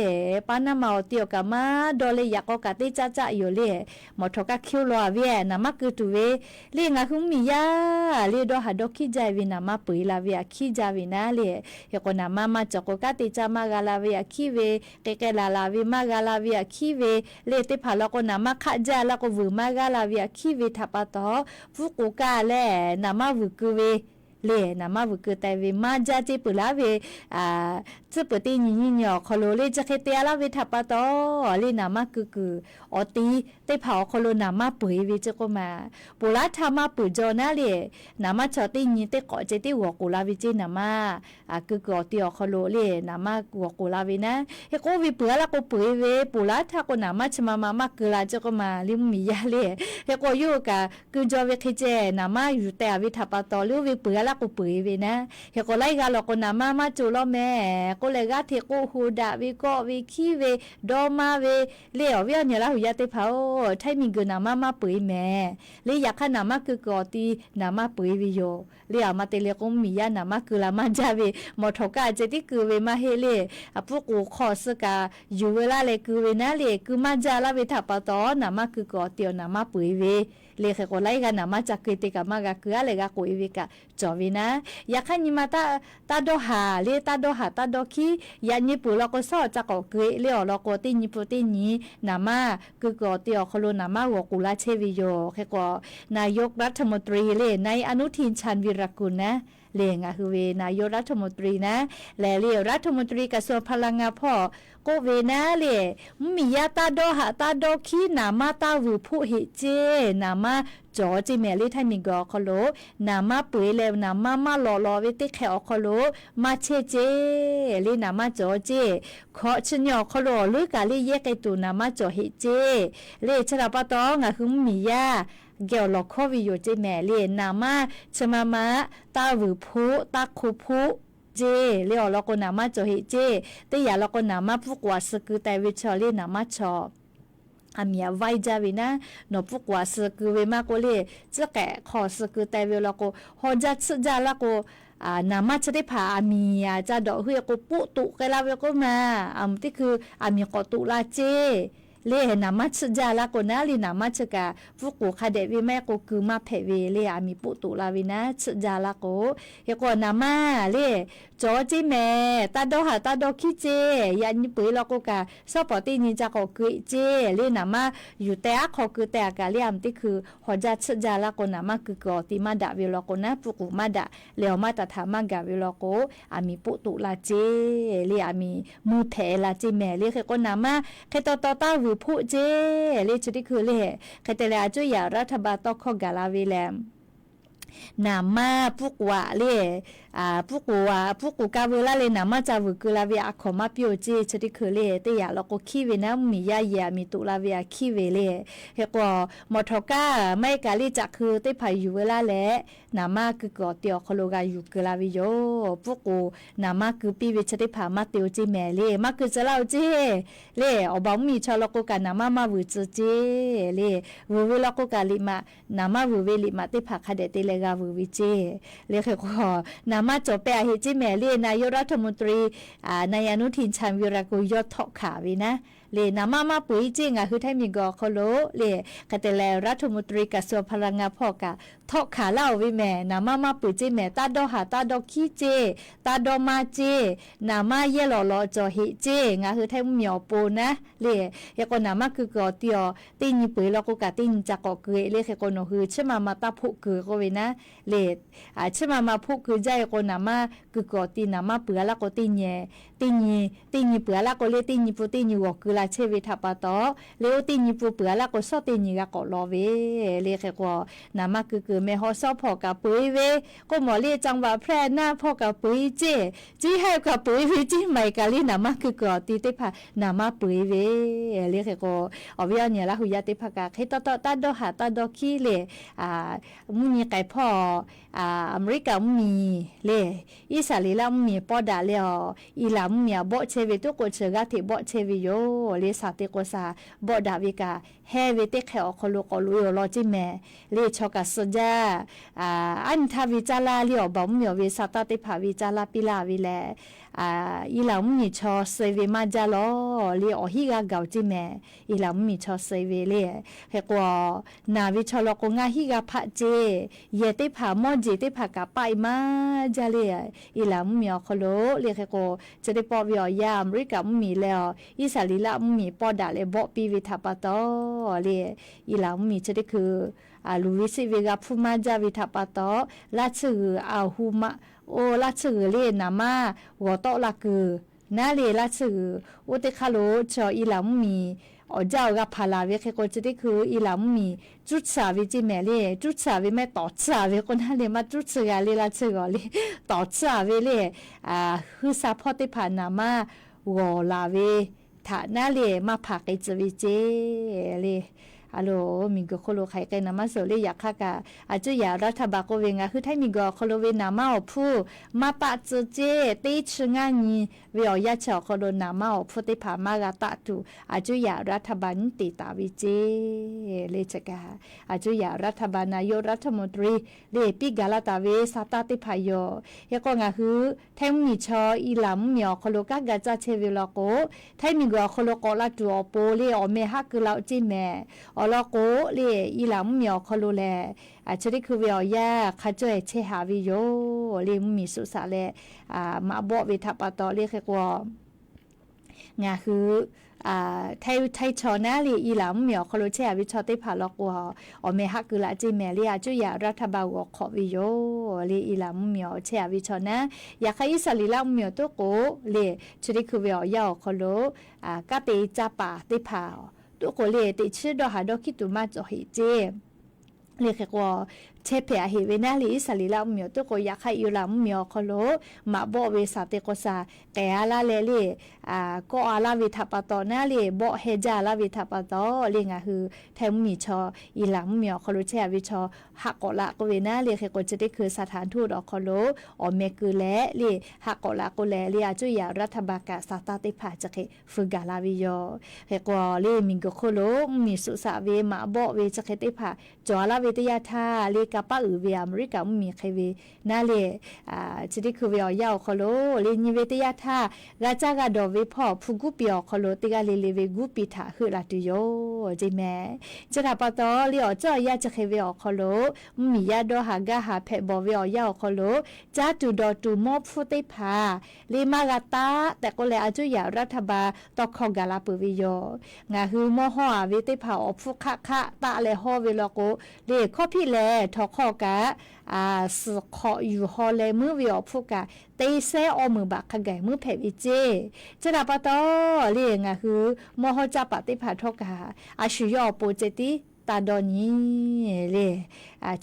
pa naˇ ma awˬ ti awˬ kaꞈ maˇ dawˇ le, yaꞈ k'aw kaꞈ teˇ caˇ caˆ yoˬ le. Mawˬ htawnˍ kaˇ hkiˇ oˇ law a ve naˍ manˇ keu tuˬ ve le. Ngaˬ hui mvuhˇmiˬ yaˇ le dawˇ haˍ dawˇ hkiˉ jaˇ ve naˍ manˇ peu eˬ la ve aꞈ hkiˉ jaˇ ve naˉ le. Hk'e k'o naˍ manˇ maˇ cawˬ k'o kanˉ te caˇ maˇ g'a la ve aꞈ hkiˉ ve, k'e k'ai laˬ laˬ ve maˇ g'a la ve aꞈ hkiˉ ve le. Teˇ hpaˍ law k'o naˍ manˇ hk'aˆ jaˇ la k'o vuiˬ maˇ g'aˇ la ve aꞈ hkiˉ ve htaꞈ pa taw, pfuhˇ k'oˍ kaˇ leh naˍ manˇ vuiˬ keu ve le. Naˍ manˇ vuiˬ keu teh ve maˇ jaˇ ceˇ peuˬ laˇ ve, tcuhˉ peuˬ teˇ nyi nyiˇ nyi awˬ hk'aw lo le chi hk'e te a laˇ ve htaꞈ pa taw, le naˍ manˇ keu kuiˬ awˬ ti teˇ hpaˍ awˬ hk'aw lo naˍ manˇ peu eˬ ve ceˇ k'oˆ ma. Ponˬ laˉ htaˇ maˇ peu eˬ jaw naˉ le, naˍ manˇ chaw teˇ nyi teˇ k'awꞈ ceh tiˉ g'awˬ k'oˍ la ve ceˇ naˍ manˇ keu kuiˬ awˬ ti awˬ hk'aw lo le naˍ manˇ g'awˬ k'oˍ la ve naˉ. Hk'e k'o oˇ ve peu eˬ a laˇ k'o peu eˬ ve, ponˬ laˉ htaˇ k'o naˍ manˇ chi ma ma maˇ keu la ceˇ k'oˆ ma le mvuhˇmiˬ yaˇ le. Hk'e k'o yawˇ hui kaꞈ keu jaw ve hk'e ceh naˍ manˇ yuˬ teh a ve htaꞈ pa taw le oˇ ve peu eˬ a laˇ k'o peu eˬ ve naˉ. Hk'e k'o laiˉ g'aˇ law k'o naˍ manˇ maˇ cawˬ law mehˍ k'oˆ leh g'aˇ hteꞈ k'oˆ hu daꞈ ve kawˆ ve hkiˉ ve dawˇ maˇ ve le. Awˬ viˉ awˬ nyi Laˇ huˍ yaˇ teˇ hpaˍ-oˬ, htaiˇ miˬ guiˬ naˍ manˇ maˇ peu eˬ mehˍ le. Yaꞈ hk'aˇ naˍ manˇ keu kuiˬ awˬ ti naˍ manˇ peu eˬ ve yoˬ le. Aˬ ma te leh k'o mvuhˇmiˬ yaˇ naˍ manˇ keu la maˇ jaˇ ve, mawˬ htawnˍ kaˇ ceh tiˉ keu ve maˇ heˆ le. Pfuhˇ k'oˍ hk'aw suh kaꞈ yuˬ ve laˇ leh keu ve naˉ le. Keu maˇ jaˇ laˇ ve htaꞈ pa taw naˍ manˇ keu kuiˬ awˬ ti awˬ naˍ manˇ peu eˬ ve le. Hk'e k'o laiˉ g'aˇ naˍ manˇ ca keu te kaꞈ maˇ g'a keu a leh g'a k'oꞈ e ve kaꞈ cawˬ ve naˉ. Yaꞈ hk'aˇ nyi ma taˇ dawˇ haˍ le, taˇ dawˇ haˍ taˇ dawˇ hkiˉ. Yaꞈ nyi peuˬ law k'o shawˉ ca k'awꞈ keu e le awˬ lawn k'o teˇ nyi pun teˇ nyi naˍ manˇ keu kuiˬ awˬ ti awˬ hk'aw lo naˍ manˇ g'awˬ k'oˍ la chehˇ ve yoˬ. Hk'e k'o นายกรัฐมนตรี le นายอนุทิน ชาญวีรกูล naˉ le ngaˬ hui ve นายกรัฐมนตรี naˉ lehˬ le รัฐมนตรีกระทรวงพลังงาน hpawˇ k'oˆ ve naˉ le, mvuhˇmiˬ yaˇ taˇ dawˇ haˍ taˇ dawˇ hkiˉ naˍ manˇ taˇ vuiˬ hpoˆ heꞈ ceˇ. Naˍ manˇ cawˬ ceˇ mehˍ le htaiˇ miˬ guiˬ awˬ hk'aw lo naˍ manˇ peu eˬ leh naˍ manˇ maˇ lawꞈ lawꞈ ve teˇ hk'e awˬ hk'aw lo maˇ chehˇ ceˇ le. Naˍ manˇ cawˬ ceˇ. Hkawꞈ chi nyi awˬ hk'aw lo awˬ leuˉ kaꞈ le yehˇ k'ai tuˬ naˍ manˇ cawˬ heꞈ ceˇ le. Chi htaꞈ pa taw ngaˬ hui mvuhˇmiˬ yaˇ geh awˬ lawˬ hkawˇ ve yoˬ ceˇ mehˍ le. Naˍ manˇ chi ma ma taˇ vuiˬ hpoˆ taˇ hk'o hpoˆ ceˇ le awˬ lawn k'o naˍ manˇ cawˬ heꞈ ceˇ. Teˇ yanˇ law k'o naˍ manˇ pfuhˇ k'oˍ aꞈ suh keu teh ve chaw le naˍ manˇ chaw aˬ miˍ aꞈ vaiˇ jaˇ ve naˉ. Nawˬ pfuhˇ k'oˍ aꞈ suh keu ve maˇ k'oˆ le, tcuhˉ k'ehꞈ hk'aw suh keu teh ve law k'o, haw jaˇ tsuhˆ jaˇ laˇ k'o, naˍ manˇ chi teˇ hpaˍ aˬ miˍ aꞈ ca dawꞈ hui e k'o poˆ toꞈ k'ai la ve k'oˆ ma. Aˬ miˍ teˇ hkui aˬ miˍ k'awꞈ toꞈ la ceˇ le. Naˍ manˇ tsuhˆ jaˇ laˇ k'o naˉ le naˍ manˇ chi kaꞈ pfuhˇ k'oˍ hk'a dehꞈ ve maˇ heˆ k'o keu maˇ hpehꞈ ve le. Aˬ miˍ poˆ toꞈ la ve naˉ tsuhˆ jaˇ laˇ k'o, hk'e k'o naˍ manˇ le cawˬ ceˇ mehˍ. Taˇ dawˇ haˍ taˇ dawˇ hkiˉ ceˇ. Yaꞈ nyi peu eˬ law k'o kaꞈ shawˉ pawˍ teˇ nyi ca k'awꞈ keu e ceˇ le. Naˍ manˇ yuˬ teh aˉ hk'aw keu teh a kaꞈ le aˬ miˍ teˇ hkui haw jaˇ tsuhˆ jaˇ laˇ k'o naˍ manˇ keu kuiˬ awˬ ti maˇ daꞈ ve law k'o naˉ pfuhˇ k'oˍ maˇ daꞈ leh awˬ maˇ taˍ htaꞈ maˇ gaˬ ve law k'o, aˬ miˍ poˆ toꞈ la ceˇ le. Aˬ miˍ mui hpehꞈ la ceˇ mehˍ le. Hk'e k'o naˍ manˇ hk'e taw taw taˇ vuiˬ hpoˆ ceˇ le. Chi teˇ hkui le hk'e te leh a cuˇ yaꞈ รัฐบาล tawˇ hkawˇ gaˬ la ve lehˬ, naˍ manˇ pfuhˇ k'oˍ aꞈ le, pfuhˇ k'oˍ aꞈ pfuhˇ k'oˍ ka veu laˇ leh naˍ manˇ ca vuiˬ keu la ve a hkawnˍ maˇ piˇ-oˬ ceˇ. Chi teˇ hkui le teˇ yanˇ law k'o hkiˉ ve naˉ mvuhˇmiˬ yaˇ yehˬ aˬ miˍ toꞈ la ve aꞈ hkiˉ ve le. Hk'e k'o mawˬ htawnˍ kaˇ maˇ heˆ kaꞈ le caꞈ hkui teˇ hpaˍ yuˬ veu laˇ leh, naˍ manˇ keu kuiˬ awˬ ti awˬ hk'aw lo g'a yuˬ keu la ve yoˬ. Pfuhˇ k'oˍ naˍ manˇ keu piˇ ve chi teˇ hpaˍ maˇ te-o ceˇ mehˍ le. Maˇ keu tcuh laˇ-o ceˇ le. Awˬ baˬ mvuhˇmiˬ chaw law k'o kaꞈ naˍ manˇ maˇ vuiˬ tcuh ceˇ le. Vuiˬ ve law k'o kaꞈ liꞈ maꞈ, naˍ manˇ vuiˬ ve liꞈ maꞈ teˇ hpaˍ hk'a dehꞈ te leh g'a vuiˬ ve ceˇ le. Hk'e k'o naˍ manˇ cawˬ peh a heꞈ ceˇ mehˍ le. นายกรัฐมนตรี นายอนุทิน ชาญวีรกูล yawˇ htawˆ hkanˍ ve naˉ le, naˍ manˇ maˇ peuˬ-e ceˇ ngaˬ hui htaiˇ miˬ guiˬ awˬ hk'aw lo le. Hk'e te leh รัฐมนตรีกระทรวงพลังงาน hpawˇ kaꞈ htawˆ hkanˍ laˇ-oˬ ve mehˍ. Naˍ manˇ maˇ peuˬ ceˇ mehˍ. Taˇ dawˇ haˍ taˇ dawˇ hkiˉ ceˇ, taˇ dawˇ maˇ ceˇ, naˍ manˇ yehˇ lawꞈ lawꞈ cawˬ heꞈ ceˇ ngaˬ hui htaiˇ mvuhˇmiˬ awˬ pon naˉ le. Hk'e k'o naˍ manˇ keu kuiˬ awˬ ti awˬ teˇ nyi peu eˬ law k'o kaꞈ teˇ nyi ca k'awꞈ keu-e le. Hk'e k'o nawˬ hui chiˇ ma ma taˇ hpoˆ keu k'oˆ ve naˉ le. Chiˇ ma ma hpoˆ keu jaˇ-e k'o naˍ manˇ keu kuiˬ awˬ ti naˍ manˇ peuˬ a laˇ k'o teˇ nyi, teˇ nyi, teˇ nyi peuˬ a laˇ k'o le teˇ nyi pun teˇ nyi g'awˬ keu la chehˇ ve htaꞈ pa taw le, oˇ teˇ nyi pun peuˬ a laˇ k'o shawˉ teˇ nyi g'a k'awꞈ law ve le. Hk'e k'o naˍ manˇ keu kuiˬ mehˍ haw shawˉ hpawˇ kaꞈ peu-e ve k'oˆ mawˬ le. จังหวัดแพร่ naˆ hpawˇ kaꞈ peu-e ceˇ, ciˇ haiˆ kaꞈ peu-e ve, ciˇ maiˬ kaꞈ le naˍ manˇ keu kuiˬ awˬ ti teˇ hpaˍ naˍ manˇ peu-e ve le. Hk'e k'o awˬ viˉ awˬ nyi Laˇ huˍ yaˇ teˇ hpaˍ kaꞈ hk'e taw taw taˇ dawˇ haˍ taˇ dawˇ hkiˉ le. Mvuhˇ nyi k'ai hpawˇ Aˍmeˍriˆkaꞈ mvuhˇmiˬ le, Iˉsaˍreˍlaˆ mvuhˇmiˬ pawˆ daꞈ leh awˬ, Iˍraˍ mvuhˇmiˬ aꞈ bawˆ chehˇ ve tuˉ k'o chi g'aˇ hteꞈ bawˆ chehˇ ve yoˬ le. Saˍ te k'o saˍ bawˆ daꞈ ve kaꞈ hehˇ ve teˇ hk'e awˬ hk'aw lo k'awꞈ loꞈ-e awˬ lawn ceˇ mehˍ le. Chaw kaꞈ suh jaˇ yaˇ, aˉ nyi htaˇ ve caˇ laˇ le awˬ baˬ mvuhˇmiˬ awˬ ve sa taˇ teˇ hpaˍ ve caˇ laˇ piˇ laˇ ve lehˬ, Eˍlaˍ mvuhˇmiˬ chaw suh-e ve maˇ jaˇ lawˬ le, awˬ hinˉ g'a gaˬ-oˬ ceˇ mehˍ. Eˍlaˍ mvuhˇmiˬ chaw suh-e ve le. Hk'e k'o, naˬ ve chaw law k'o ngaˇ hinˉ g'a hpaˆ ceˇ. Yehˬ teˇ hpaˍ mawˇ jeˬ teˇ hpaˍ kaꞈ paˆ-e maˇ jaˇ le. Eˍlaˍ mvuhˇmiˬ awˬ hk'aw lo le hk'e k'o, chi teˇ pawˆ ve awˬ yanˇ Aˍmeˍriˆkaˍ mvuhˇmiˬ leh awˬ Iˉsaˍreˍlaˆ mvuhˇmiˬ pawˇ daꞈ leh bawˆ piˇ ve htaꞈ pa taw le, Eˍlaˍ mvuhˇmiˬ chi teˇ hkui luˬ ve sheˆ ve g'a hpuˇ maˇ jaˇ ve htaꞈ pa taw, laˇ tsuhˇ g'uiˬ a hu ma, oˇ laˇ tsuhˇ g'uiˬ le naˍ manˇ g'awˬ tawˆ la kuiˬ naˉ le, laˇ tsuhˇ g'uiˬ oˇ teˇ hk'aˇ lo chaw Eˍlaˍ mvuhˇmiˬ awˬ jaˇ awˬ g'a hpaˍ laˬ ve hk'e k'o, chi teˇ hkui Eˍlaˍ mvuhˇmiˬ cuˇ tsuhˇ-a ve ceˇ mehˍ le. Cuˇ tsuhˇ-a ve mehˆ tawˍ tsuhˇ-a ve k'o naˉ le, maˇ cuˇ tsuhˇ g'a le, laˇ tsuhˇ g'uiˬ le tawˍ tsuhˇ-a ve le. Huiˇ sha hpawˇ teˇ hpaˍ naˍ manˇ g'awˬ laˬ ve htaꞈ naˉ le maˇ hpaˍ k'ai tcuh ve ceˇ le. A lo, miˬguiˬ hk'oˆ lo hk'aˬ hk'e naˍ manˇ suh le, yaꞈ hk'aˇ kaꞈ a cuˇ yaꞈ raˇ htaˇ baˬ k'oˆ ve, ngaˬ hui Htaiˇ miˬguiˬ awˬ hk'aw lo ve naˍ manˇ awˬ hpfuhˇ maˇ taˆ tcuh ceˇ. Teˇ chi ngaˇ nyi ve awˬ yanˇ chi awˬ hk'aw lo naˍ manˇ awˬ hpfuhˇ teˇ hpaˍ maˇ g'a taˆ tuˬ, a cuˇ yaꞈ raˇ htaˇ baˬ nyiˉ te taˍ ve ceˇ le. Chi kaꞈ a cuˇ yaꞈ raˇ htaˇ baˬ naˍ yoˇ raˇ htaˇ moˍ tcuh le piˇ gaˬ la taˍ ve sa taˇ teˇ hpaˍ yoˬ. Hk'e k'o, ngaˬ hui Htaiˇ mvuhˇmiˬ chaw Eˍlaˍ mvuhˇmiˬ awˬ hk'aw lo kanˉ ga caˇ chehˇ ve law k'o, Htaiˇ miˬguiˬ awˬ hk'aw lo k'awꞈ la tuˬ awˬ pon le awˬ meh haˆ keu la-o ceˇ mehˍ. Awˬ lawn k'o le, Eˍlaˍ mvuhˇmiˬ awˬ hk'aw lo lehˬ, chi teˇ hkui ve awˬ yanˇ hk'a cawˇ-e chehˇ haꞈ ve yoˬ le. Mvuhˇmiˬ suhˍ shaꞈ leh maꞈ bawˆ ve htaꞈ pa taw le hk'e k'o, ngaˬ hui Htaiˇ, Htaiˇ chaw naˉ le Eˍlaˍ mvuhˇmiˬ awˬ hk'aw lo chehˇ haꞈ ve chaw teˇ hpaˍ law k'o, awˬ meh haˆ keu la ceˇ mehˍ le, a cuˇ yaꞈ raˇ htaˇ baˬ g'awˬ hk'awꞈ ve yoˬ le. Eˍlaˍ mvuhˇmiˬ awˬ chehˇ haꞈ ve chaw naˉ, yaꞈ hk'aˇ Iˉsaˍreˍlaˆ mvuhˇmiˬ awˬ toˉ k'o le, chi teˇ hkui ve awˬ yanˇ awˬ hk'aw lo kanˉ te caˇ paˍ teˇ hpaˍ toˉ k'o le, teꞈ chiˉ dawˇ haˍ dawˇ hkiˉ tuˬ maˇ cawˬ heꞈ ceˇ le hk'e k'o, chehˇ hpehꞈ-a heꞈ ve naˉ le Iˉsaˍreˍlaˆ mvuhˇmiˬ awˬ toˉ k'o, yaꞈ hk'aˇ Eˍlaˍ mvuhˇmiˬ awˬ hk'aw lo maꞈ bawˆ ve shaˍ te k'o shaˍ k'ehˬ-a laˇ leh le, kawˆ-a laˇ ve htaꞈ pa taw naˉ le, bawˆ heh jaˇ laˇ ve htaꞈ pa taw le, ngaˬ hui Htaiˇ mvuhˇmiˬ chaw Eˍlaˍ mvuhˇmiˬ awˬ hk'aw lo chehˇ haꞈ ve chaw haˆ k'awꞈ la k'oˆ ve naˉ le hk'e k'o, chi teˇ hkui Saˍtanˍ htoˇ awˬ hk'aw lo awˬ meh keu leh le, haˆ k'awꞈ la k'oˆ leh le, a cuˇ yaꞈ raˇ htaˇ baˬ kaꞈ sa taˇ teˇ hpaˍ chi hk'e feu gaˬ la ve yoˬ. Hk'e k'o le, miˬguiˬ hk'oˆ lo mvuhˇmiˬ suhˍ shaꞈ ve maꞈ bawˆ ve chi hk'e teˇ hpaˍ cawˬ-a laˇ ve teˇ yanˇ htaˇ le, kanˇ paˆ uiˍ ve Aˍmeˍriˆkaˍ mvuhˇmiˬ hk'e ve naˉ le, chi teˇ hkui ve awˬ yanˇ awˬ hk'aw lo le nyi ve teˇ yanˇ htaˇ, g'a caˇ g'a dawˬ ve hpawˇ hpu guˇ piˍ awˬ hk'aw lo teˇ g'aˇ le le ve guˇ piˍ htaꞈ heuˆ la tuˬ yoˬ ceˇ mehˍ. Chi htaꞈ pa taw le, awˬ ceuˬ awˬ yanˇ chi hk'e ve awˬ hk'aw lo mvuhˇmiˬ yaˇ dawˇ haˍ gaˇ haˍ hpehꞈ bawˬ ve awˬ yanˇ awˬ hk'aw lo, caˇ tuˬ dawˬ tuˬ mawˇ hpfuhˇ teˇ hpaˍ le maˇ g'a taˆ tehꞈ k'oˆ leh, a cuˇ yaꞈ raˇ htaˇ baˬ tawˇ hkawˇ gaˬ la peuˬ ve yoˬ. Ngaˬ hui mawˇ hawˇ-a ve teˇ hpaˍ awˬ hpfuhˇ hk'aˆ hk'aˆ taˆ leh hawˇ ve law k'o le, hkawˇ hpiˆ lehˬ htawnˍ hk'awˇ kaꞈ suhˍ hk'awꞈ yuˬ haw leh muiˉ ve awˬ hpfuhˇ kaꞈ te sehˉ awˇ meunˍ baꞈ hk'a gaˬ muiˉ hpehꞈ ve ceˇ. Chi htaꞈ pa taw le, ngaˬ hui mawˇ hawˇ caˇ paˍ teˇ hpaˍ htawˇ kaꞈ a shu yawˇ awˬ pon ceh tiˉ taˇ dawˇ nyi le.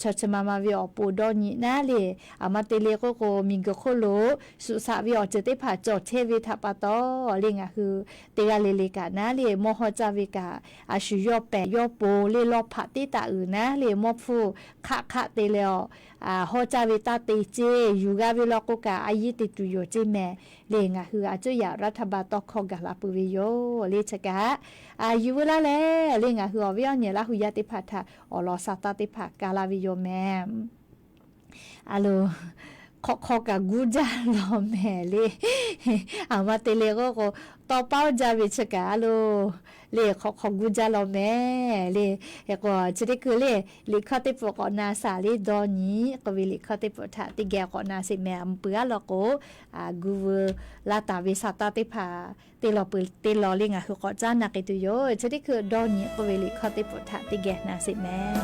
Chaw chi ma ma ve awˬ pon dawˇ nyi naˉ le. Aˬ ma te le k'oˆ k'o, miˬguiˬ hk'oˆ lo suhˍ shaꞈ ve awˬ ceuˬ teˇ hpaˍ cawˬ chehˇ ve htaꞈ pa taw le, ngaˬ hui teˇ g'aˇ le le kaꞈ naˉ le mawˇ hawˇ caˇ ve kaꞈ a shu yawˇ pehˍ yawˇ pon le lawˇ hpaꞈ teˇ taꞈ uiˍ naˉ le, mawˇ hpfuhˇ hk'aˆ hk'aˆ te leh awˬ hawˇ caˇ ve taˇ te ceˇ. Yuˬ g'a ve law k'o kaꞈ a yiˇ te tuˬ yoˬ ceˇ mehˍ le. Ngaˬ hui a cuˇ yaꞈ raˇ htaˇ baˬ tawˇ hkawˇ gaˬ la peuˬ ve yoˬ le. Chi kaꞈ yuˬ veu laˇ leh le, ngaˬ hui awˬ viˉ awˬ nyi Laˇ hu yaˇ teˇ hpaˍ htaꞈ awˬ lawn sa taˇ teˇ hpaˍ kaˇ laˇ ve yoˬ mehˍ. A lo, hk'awꞈ hk'aw kaꞈ guˇ jaˇ law mehˍ le. Aˬ ma te le k'oˆ k'o, tawˇ paˉ jaˇ ve chi kaꞈ a lo, le hk'awꞈ hk'aw guˇ jaˇ law mehˍ le. Hk'e k'o chi teˇ hkui le, liꞈ hkawˇ teˇ pfuhˍ k'awꞈ na shaˍ le, dawˇ nyi k'oˆ ve liꞈ hkawˇ teˇ pfuhˍ htaꞈ teˇ geh k'awꞈ na sheˍ mehˍ. Aˬ mvuh peuˬ g'aˇ law k'o, guˇ veu laˇ taˍ ve sa taˇ teˇ hpaˍ teˇ law peuˬ teˇ law le ngaˬ hui k'awꞈ caˉ na k'ai tuˬ yoˬ. Chi teˇ hkui dawˇ nyi k'oˆ ve liꞈ hkawˇ teˇ pfuhˍ htaꞈ teˇ geh na sheˍ mehˍ.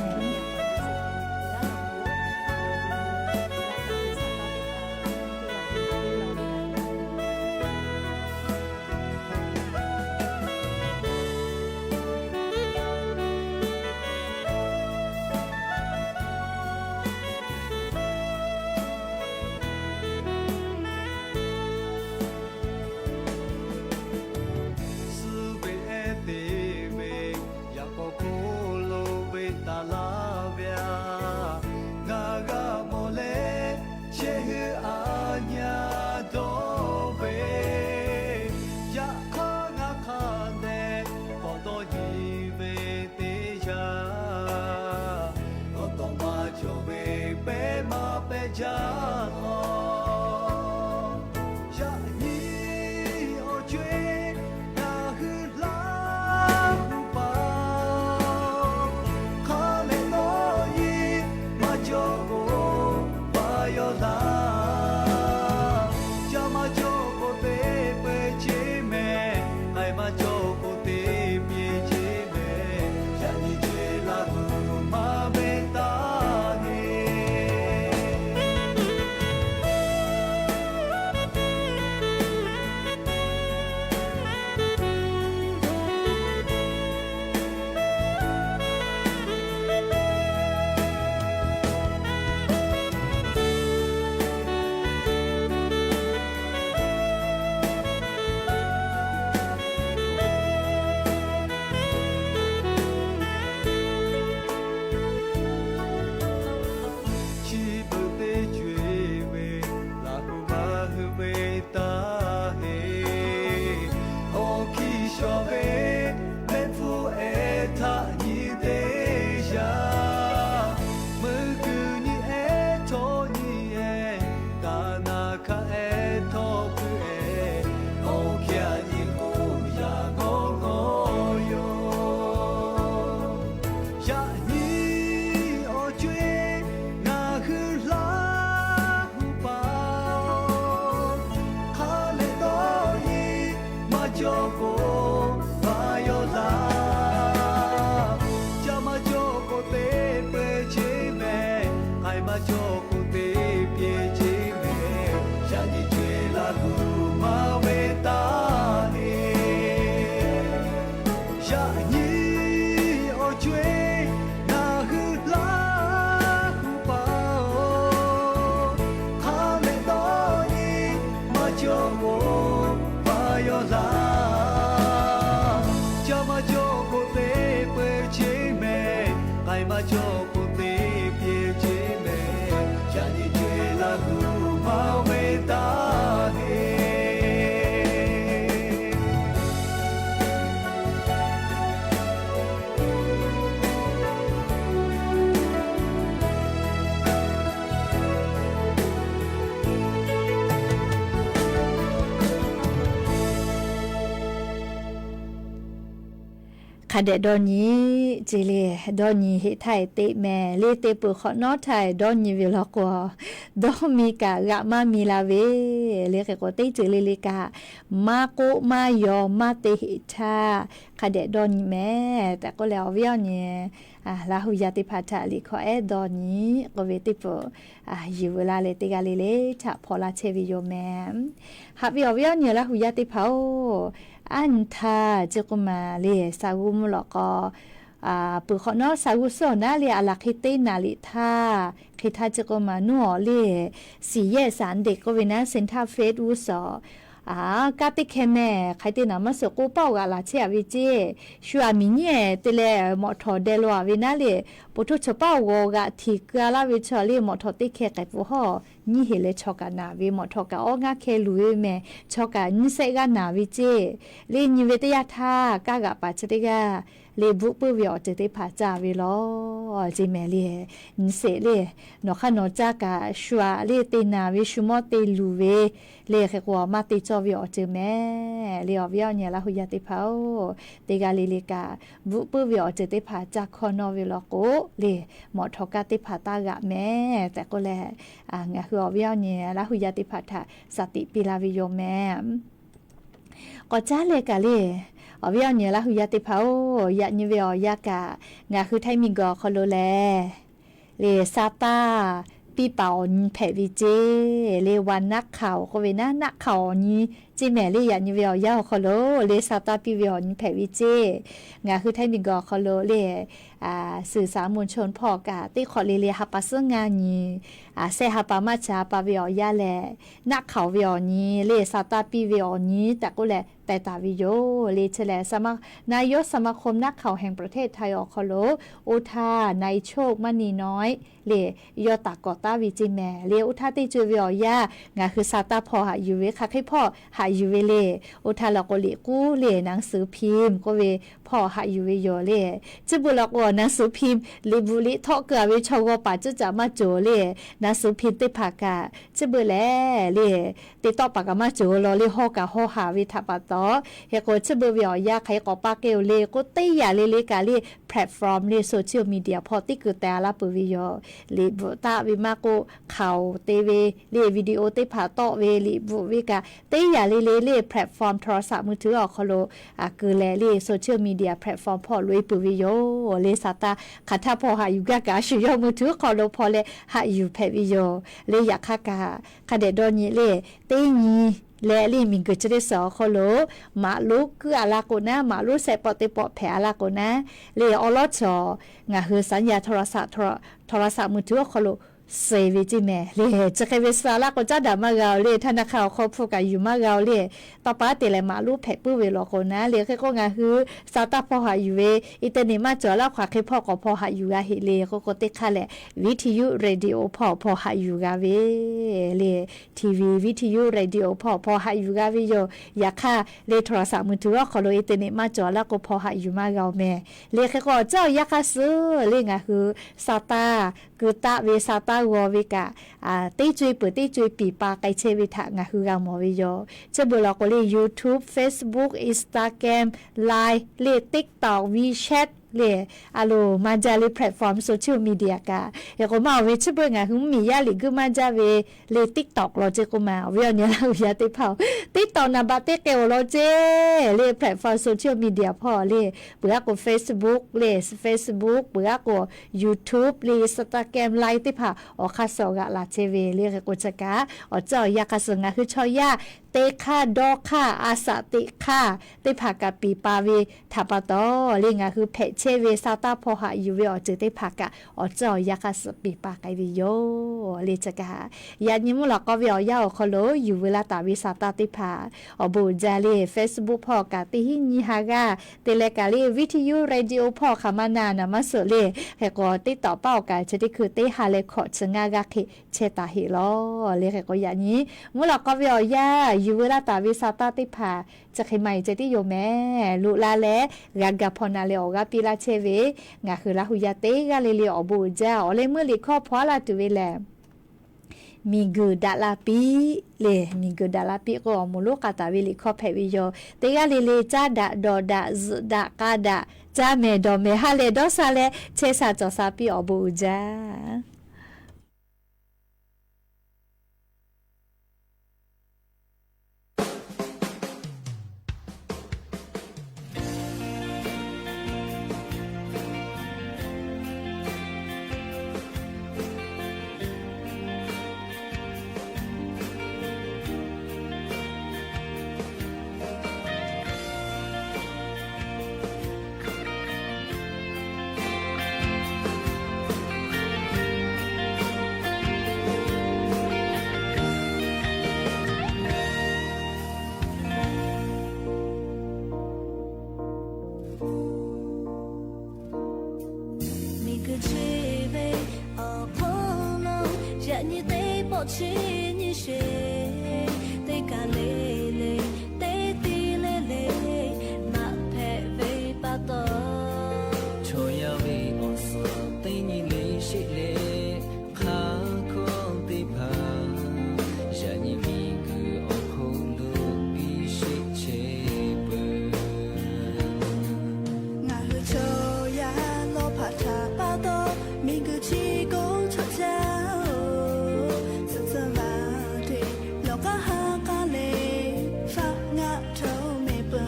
Suh ve ehˉ te ve, yaꞈ k'aw hk'oˆ lo ve taˍ laˇ cawˬ k'o, maˇ yawˇ laˇ. Ca maˇ cawˬ k'o, teˇ peu cheˇ mehˍ. K'ai maˇ cawˬ k'o, teˇ pehˍ cheˇ mehˍ. Yaꞈ nyi co-e Laˇ huˍ maˇ ve taˇ heˆ. Yaꞈ nyi awˬ co-e ngaˬ hui Laˇ huˍ paˍ-oˬ, hk'a lehꞈ dawˇ nyi maˇ cawˬ k'o, maˇ yawˇ laˇ. Ca maˇ cawˬ k'o, teˇ peu cheˇ mehˍ. K'ai maˇ cawˬ k'o, teˇ pehˍ cheˇ mehˍ. Yaꞈ nyi co-e Laˇ huˍ maˇ ve taˇ heˆ. Hk'a dehꞈ dawˇ nyi ceˇ le. Dawˇ nyi heˆ htaˇ-e teˇ mehˍ le, teˇ peuˬ hk'awꞈ nawˉ htaˇ-e dawˇ nyi ve law k'o, dawˇ mi kaꞈ g'aꞈ maˇ mi la ve le. Hk'e k'o, teˇ ceuˬ le le kaꞈ maˇ k'oˆ maˇ yaw maˇ te heˆ htaˇ, hk'a dehꞈ dawˇ nyi mehˍ tehꞈ k'oˆ leh, awˬ viˉ awˬ nyi Laˇ huˍ yaˇ teˇ hpaˍ htaꞈ liꞈ hkawˇ ehˉ dawˇ nyi k'oˆ ve teˇ peuˬ, yuˬ veu laˇ leh teˇ g'aˇ le le htaꞈ hpaw laˇ chehˇ ve yoˬ mehˍ. Haꞈ ve awˬ viˉ awˬ nyi Laˇ huˍ yaˇ teˇ hpaˍ-oˬ, aˉ nyi htaˇ chi k'oˆ maˬ le, Saˍ g'uˇ mvuhˇ lawꞈ k'aw peuˬ hk'awꞈ nawˉ Saˍ g'uˇ suhˉ awˬ naˉ le, aˬ laˬ hk'e teˇ naˍ liꞈ htaˇ, hk'e htaˇ chi k'oˆ maˬ nuˇ awˬ le, siˍ yehˇ saˍ deꞈ k'oˆ ve naˉ, Santa Fe g'uˇ suhˍ, kanˉ teˇ hkeh mehˍ, hk'ai te naˍ maˇ suhˍ k'o, paˆ awˬ g'aꞈ laˬ chehˇ-a ve ceˇ. Shu aˬ miˍ nyiˉ-ehˍ te leh mawꞈ htawˍ deh lo-a ve naˉ le, po htoˇ chaw paˆ awˬ g'aꞈ hteꞈ keu-a laˇ ve chaw le, mawꞈ htawˍ teˇ hkeh k'ehˍ pfuhˍ hawˇ nyiˇ heˍ leh chaw kaꞈ naˍ ve, mawꞈ htawˍ kaꞈ awˇ ngaˇ hkeh luˬ ve mehˍ, chaw kaꞈ nyiˇ sehˆ g'aˇ naˍ ve ceˇ. Le nyi ve teˇ yanˇ htaˇ, kaˇ g'aꞈ paˍ chi teˇ g'aˇ le bvuhˆ puiˉ ve awˬ ceuˬ teˇ hpaˍ caˇ ve law ceˇ mehˍ le. Nyi sheˍ le, nawˬ hk'aˇ nawˬ caˇ kaꞈ shu aꞈ le te naˍ ve, shu mawˇ te luˬ ve le, hk'e k'o maˇ te cawˇ ve awˬ ceuˬ mehˍ le. Awˬ viˉ awˬ nyi Laˇ huˍ yaˇ teˇ hpaˍ-oˬ, teˇ g'aˇ le le kaꞈ bvuhˆ puiˉ ve awˬ ceuˬ teˇ hpaˍ caˇ hkawˇ nawˇ ve law k'o le, mawꞈ htawˍ kaˇ teˇ hpaˍ taˇ g'aꞈ mehˍ tehꞈ k'oˆ leh, ngaˬ hui awˬ viˉ awˬ nyi Laˇ huˍ yaˇ teˇ hpaˍ htaꞈ shaˍ tiꞈ piˇ laˇ ve yoˬ mehˍ. K'awꞈ caˉ leh kaꞈ le, awˬ viˉ awˬ nyi Laˇ huˍ yaˇ teˇ hpaˍ-oˬ, yaꞈ nyi ve awˬ yanˇ kaꞈ ngaˬ hui Htaiˇ miˬguiˬ awˬ hk'aw lo lehˬ, le sa taˇ piˇ paˍ awˬ nyi hpehꞈ ve ceˇ. Le วันนักข่าว k'oˆ ve naˉ, นักข่าว awˬ nyi ceˇ mehˍ le. Yaꞈ nyi ve awˬ yanˇ awˬ hk'aw lo le sa taˇ piˇ ve awˬ nyi hpehꞈ ve ceˇ. Ngaˬ hui Htaiˇ miˬguiˬ awˬ hk'aw lo le สื่อสารมวลชน hpawˇ kaꞈ teˇ hk'awꞈ le le ha pa suhˉ ngaˇ nyi, shehˆ ha pa maˇ cha ha pa ve awˬ yanˇ lehˬ, นักข่าว ve awˬ nyi le sa taˇ piˇ ve awˬ nyi tehꞈ k'oˆ leh teh taˍ ve yoˬ le. Chi lehˬ นายกสมาคมนักข่าวแห่งประเทศไทย awˬ hk'aw lo oˇ htaˇ นายโชคมณีน้อย le yawˇ taˍ kawꞈ taˍ ve ceˇ mehˍ le. Oˇ htaˇ teˇ co-e ve awˬ yanˇ ngaˬ hui sa taˇ hpawˇ haꞈ yuˬ ve, hk'aˬ hk'e hpawˇ haꞈ yuˬ ve le. Oˇ htaˇ law k'o liꞈ k'uˉ le หนังสือพิมพ์ k'oˆ ve hpawˇ haꞈ yuˬ ve yoˬ le. Chi beuꞈ law k'o หนังสือพิมพ์ liꞈ bvuhꞈ liꞈ htawˆ keu-a ve chaw g'aw paˍ ceuˇ caꞈ maˇ cawˬ le. หนังสือพิมพ์ teˇ hpaˍ kaꞈ chi beuꞈ lehˬ le, teˇ tawˆ paˍ kaꞈ maˇ cawˬ law le, haw kaꞈ haw haˍ ve htaꞈ pa taw. Hk'e k'o chi beuꞈ ve awˬ yanˇ hk'aˬ hk'e k'awꞈ pa keu-o le k'o, teˇ yanˇ le le kaꞈ le platform le social media hpawˇ teˇ keu teh-a laˇ peuˬ ve yoˬ. Liꞈ bvuhꞈ taˆ ve maˇ k'oˆ, ข่าว te ve le video teˇ hpaˍ tawˆ ve liꞈ bvuhꞈ ve kaꞈ teˇ yanˇ le le le platform โทรศัพท์มือถือ awˬ hk'aw lo keu leh le social media platform hpawˇ loꞈ-e peuˬ ve yoˬ le. Sa taˇ hk'aˬ htaˇ hpawˇ haꞈ yuˬ gaˇ kaꞈ a shu yawˇ มือถือ hk'aw lo hpawˇ leh haꞈ yuˬ hpehꞈ ve yoˬ le. Yaꞈ hk'aˇ kaꞈ hk'a dehꞈ dawˇ nyi le, teˇ nyi leh le miˬguiˬ chi teˇ suhˍ awˬ hk'aw lo maꞈ lonˉ kuiˉ-a laˇ k'o naˉ, maꞈ lonˉ shehˆ pawˆ teˇ pawˆ hpehꞈ-a laˇ k'o naˉ le, awˬ lawˉ chaw ngaˬ hui สัญญาณโทรศัพท์ โทร- โทรศัพท์มือถือ awˬ hk'aw lo suh ve ceˇ mehˍ le. Chi hk'e ve suh-a laˇ k'o caˉ daꞈ maˇ g'a-o le, ธนาคาร awˬ hk'aw hpu kaꞈ yuˬ maˇ g'a-o le. Tawˇ pa te leh maꞈ lonˉ hpehꞈ puiˉ ve law k'o naˉ le, hk'e k'o ngaˬ hui sa taˇ hpawˇ haꞈ yuˬ ve, internet maˇ cawˬ laˇ hk'aˬ hk'e hpawˇ k'awꞈ hpawˇ haꞈ yuˬ g'a heˆ le k'oˆ k'o, teˇ hk'aˇ lehˬ วิทยุ radio hpawˇ hpawˇ haꞈ yuˬ g'a ve le. TV, วิทยุ radio hpawˇ hpawˇ haꞈ yuˬ g'a ve yoˬ. Yaꞈ hk'aˇ le โทรศัพท์มือถือ awˬ hk'aw lo internet maˇ cawˬ laˇ k'o hpawˇ haꞈ yuˬ maˇ g'a-o mehˍ le. Hk'e k'o awˬ caˉ awˬ yanˇ hk'aˇ suh le ngaˬ hui sa taˇ keu taˆ ve, sa taˇ g'aw ve kaꞈ teˇ co-e peuˬ teˇ co-e piˍ pa k'ai chehˇ ve htaꞈ ngaˬ hui g'a mawˬ ve yoˬ. Chi beuꞈ law k'o le YouTube, Facebook, Instagram, Line le TikTok, WeChat le, a loˍ maˇ jaˇ le platform social media kaꞈ. Hk'e k'o maˇ awˬ ve chi beuꞈ ngaˬ hui mvuhˇmiˬ yaˇ liꞈ guiˇ maˇ jaˇ ve le TikTok law ceˇ k'oˆ ma, awˬ viˉ awˬ nyi Laˇ huˍ yaˇ teˇ hpaˍ-oˬ, TikTok naˍ baꞈ teˇ k'ai awˬ lawn ceˇ le platform social media hpawˇ le, peuˬ aˉ k'o Facebook le, Facebook peuˬ aˉ k'o YouTube le, Instagram, Line teˇ hpaˍ awˬ hk'aˇ suh g'aꞈ laˬ chehˇ ve le. Hk'e k'o chi kaꞈ awˬ ceuˬ awˬ yanˇ hk'aˇ suh ngaˬ hui chaw yaˇ teˇ hk'aˇ dawˇ hk'aˇ a shaꞈ teꞈ hk'aˇ teˇ hpaˍ kaꞈ piˍ pa ve htaꞈ pa taw le, ngaˬ hui hpehꞈ chehˇ ve sa taˇ hpawˇ haꞈ yuˬ ve awˬ ceuˬ teˇ hpaˍ kaꞈ awˬ ceuˬ awˬ yanˇ hk'aˇ suh piˍ pa k'ai ve yoˬ le. Chi kaꞈ yaꞈ nyi mvuhˇ lawꞈ k'aw ve awˬ yanˇ awˬ hk'aw lo yuˬ veu laˇ taˍ ve sa taˇ teˇ hpaˍ awˬ bon uiˍ jaˇ le Facebook hpawˇ kaꞈ teˇ hinˉ nyiˇ ha g'aˇ te leh kaꞈ le, video radio hpawˇ hk'aˬ ma na naˍ maˇ suhˍ le. Hk'e k'o teˇ tawꞈ paˉ awˬ kaꞈ chi teˇ hkui teˇ ha leh hkawꞈ chi ngaˇ g'aˇ hk'e chehˇ taˍ heˆ law le. Hk'e k'o yaꞈ nyi mvuhˇ lawꞈ k'aw ve awˬ yanˇ yuˬ veu laˇ taˍ ve sa taˇ teˇ hpaˍ chi hk'e ma eˬ ceh tiˉ yoˬ mehˍ. Loꞈ la leh g'a ga hpaw na leh awˬ g'aˇ piˇ laˇ chehˇ ve ngaˬ hui Laˇ huˍ yaˇ teˇ g'aˇ le le awˬ bon uiˍ jaˇ. Awˬ leh meuˇ liꞈ hkawˇ hpaw aˉ laˇ tuˬ ve lehˬ, miˬguiˬ daꞈ la piˇ le, miˬguiˬ daꞈ la piˇ k'o awˬ moˍ lonˉ k'a taˍ ve liꞈ hkawˇ hpehꞈ ve yoˬ. Teˇ g'aˇ le le caˇ daꞈ dawˬ daꞈ zuhꞈ daꞈ k'a daꞈ caˇ mehˍ dawˬ mehˍ ha lehˬ dawˇ sha leh chehˇ sha cawˬ sha piˇ awˬ bon uiˍ jaˇ. Miˬguiˬ chi ve awˬ hk'oˆ lo yaꞈ nyi teˇ pawˆ chi nyi sheˍ, teˇ kaˬ le le, teˇ tiˉ le le, maꞈ hpehꞈ ve pa taw, chaw yaˇ ve awˬ suhˍ teˇ nyi le sheˆ leh, hk'a hkawˇ teˇ hpaˍ yaꞈ nyi miˬguiˬ awˬ hk'oˆ lo piˇ sheˆ chehˇ peuˬ. Ngaˬ hui chaw yaˇ lawˇ hpaꞈ htaꞈ pa taw, miˬguiˬ chi k'oˆ chaw caˇ-oˬ, suhˍ tcuh vaˬ teꞈ lawˬ k'aˉ ha k'aˉ leh faˆ ngaˆ htawˇ meh peuˬ.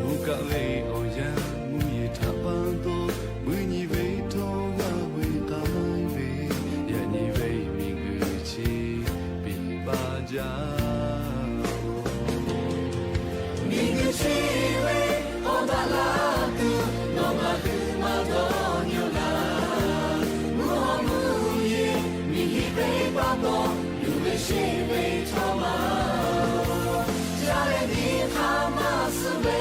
Oˇ kaˆ ve awˬ yanˇ mvuhˇ yeˬ htaꞈ pa taw, mvuhˇ nyi ve htawˇ g'a ve k'ai ve, yaꞈ nyi ve miˬguiˬ chi piˍ baˇ jaˇ-oˬ. Miˬguiˬ chi ve awˬ daꞈ la tuˬ nawˬ ngaˬ hui maˇ dawˇ nyi-oˬ laˇ. Mvuhˇ hawˉ mvuhˇ yeˬ miˬ hiˆ ve pa taw, luˬ ve sheˆ ve htawˇ maˇ jaˇ leh nyi hk'aˇ maˇ suh ve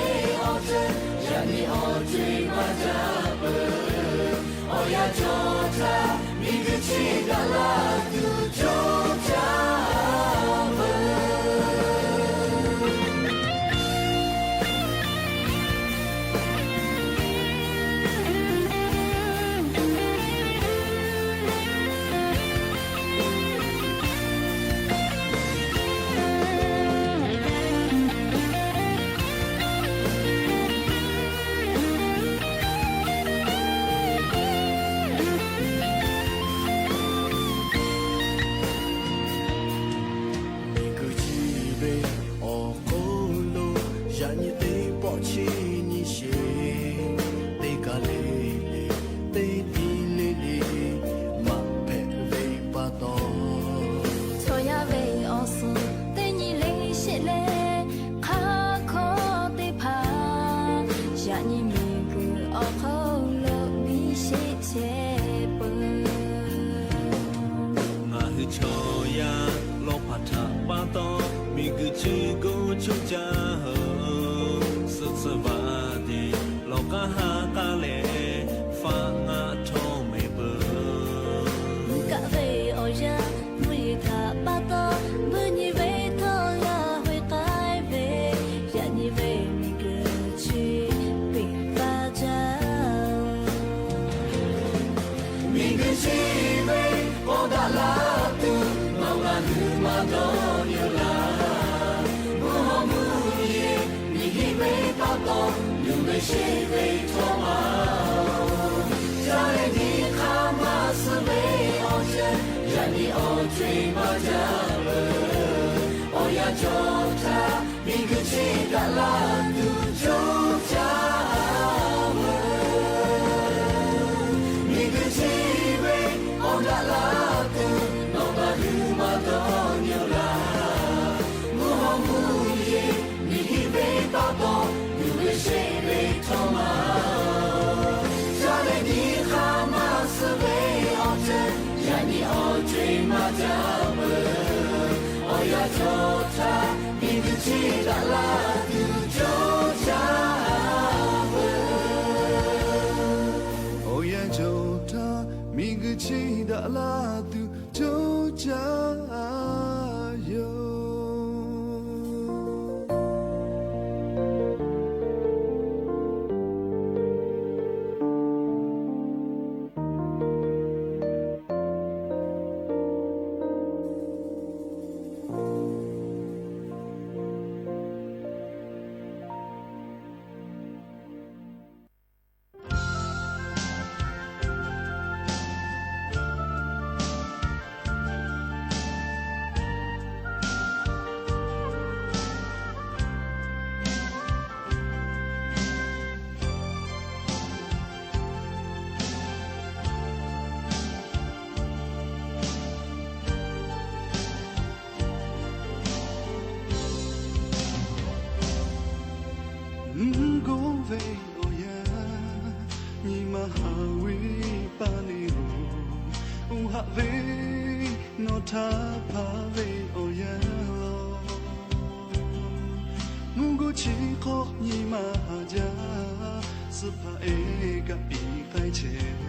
awˬ ceuˬ, yaꞈ nyi awˬ co-e maˇ jaˇ peuˬ. Awˬ yanˇ cawˬ htaˇ miˬguiˬ chi daꞈ la tuˬ cawˇ caˇ peuˬ. Miˬguiˬ chi ve awˬ hk'oˆ lo yaꞈ nyi teˇ pawˆ chi nyi sheˍ, teˇ kaˬ le le, teˇ tiˉ le le, maꞈ hpehꞈ ve pa taw, chaw yaˇ ve awˬ suhˍ teˇ nyi le sheˆ leh, hk'a hkawˇ teˇ hpaˍ yaꞈ nyi miˬguiˬ awˬ hk'oˆ lo piˇ sheˆ chehˇ peuˬ. Ngaˬ hui chaw yaˇ lawˇ hpaꞈ htaꞈ pa taw, miˬguiˬ chi k'oˆ chaw caˇ-oˬ, suhˍ tcuh vaˬ teꞈ lawˬ k'aˉ ha k'aˉ leh faˆ ngaˆ htawˇ meh peuˬ. Oˇ kaˆ ve awˬ yanˇ mvuhˇ yeˬ htaꞈ pa taw, mvuhˇ nyi ve htawˇ g'a ve k'ai ve, yaꞈ nyi ve miˬguiˬ chi piˍ baˇ jaˇ-oˬ. Miˬguiˬ chi ve awˬ daꞈ la tuˬ nawˬ ngaˬ hui maˇ dawˇ nyi-oˬ laˇ. Mvuhˇ hawˉ mvuhˇ yeˬ miˬ hiˆ ve pa taw, luˬ ve sheˆ ve htawˇ ve awˬ yanˇ, nyi ma haꞈ ve paˇ neˇ-oˬ, oˇ haꞈ ve nawˬ htaꞈ hpaˇ ve awˬ yanˇ lawˬ. Mvuhˇ g'uˇ chi hk'aw nyi ma haꞈ jaˇ, suh hpaˇ ehˉ kaꞈ piˇ k'ai chehˇ.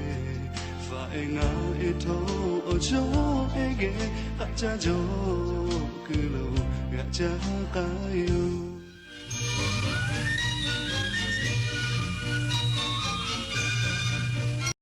Faˍ ehˉ ngaˬ ehˉ htawˇ awˬ chawˇ ehˉ geh k'aˆ caˇ jaw kuiˬ lo g'aꞈ caˇ k'ai yoˬ.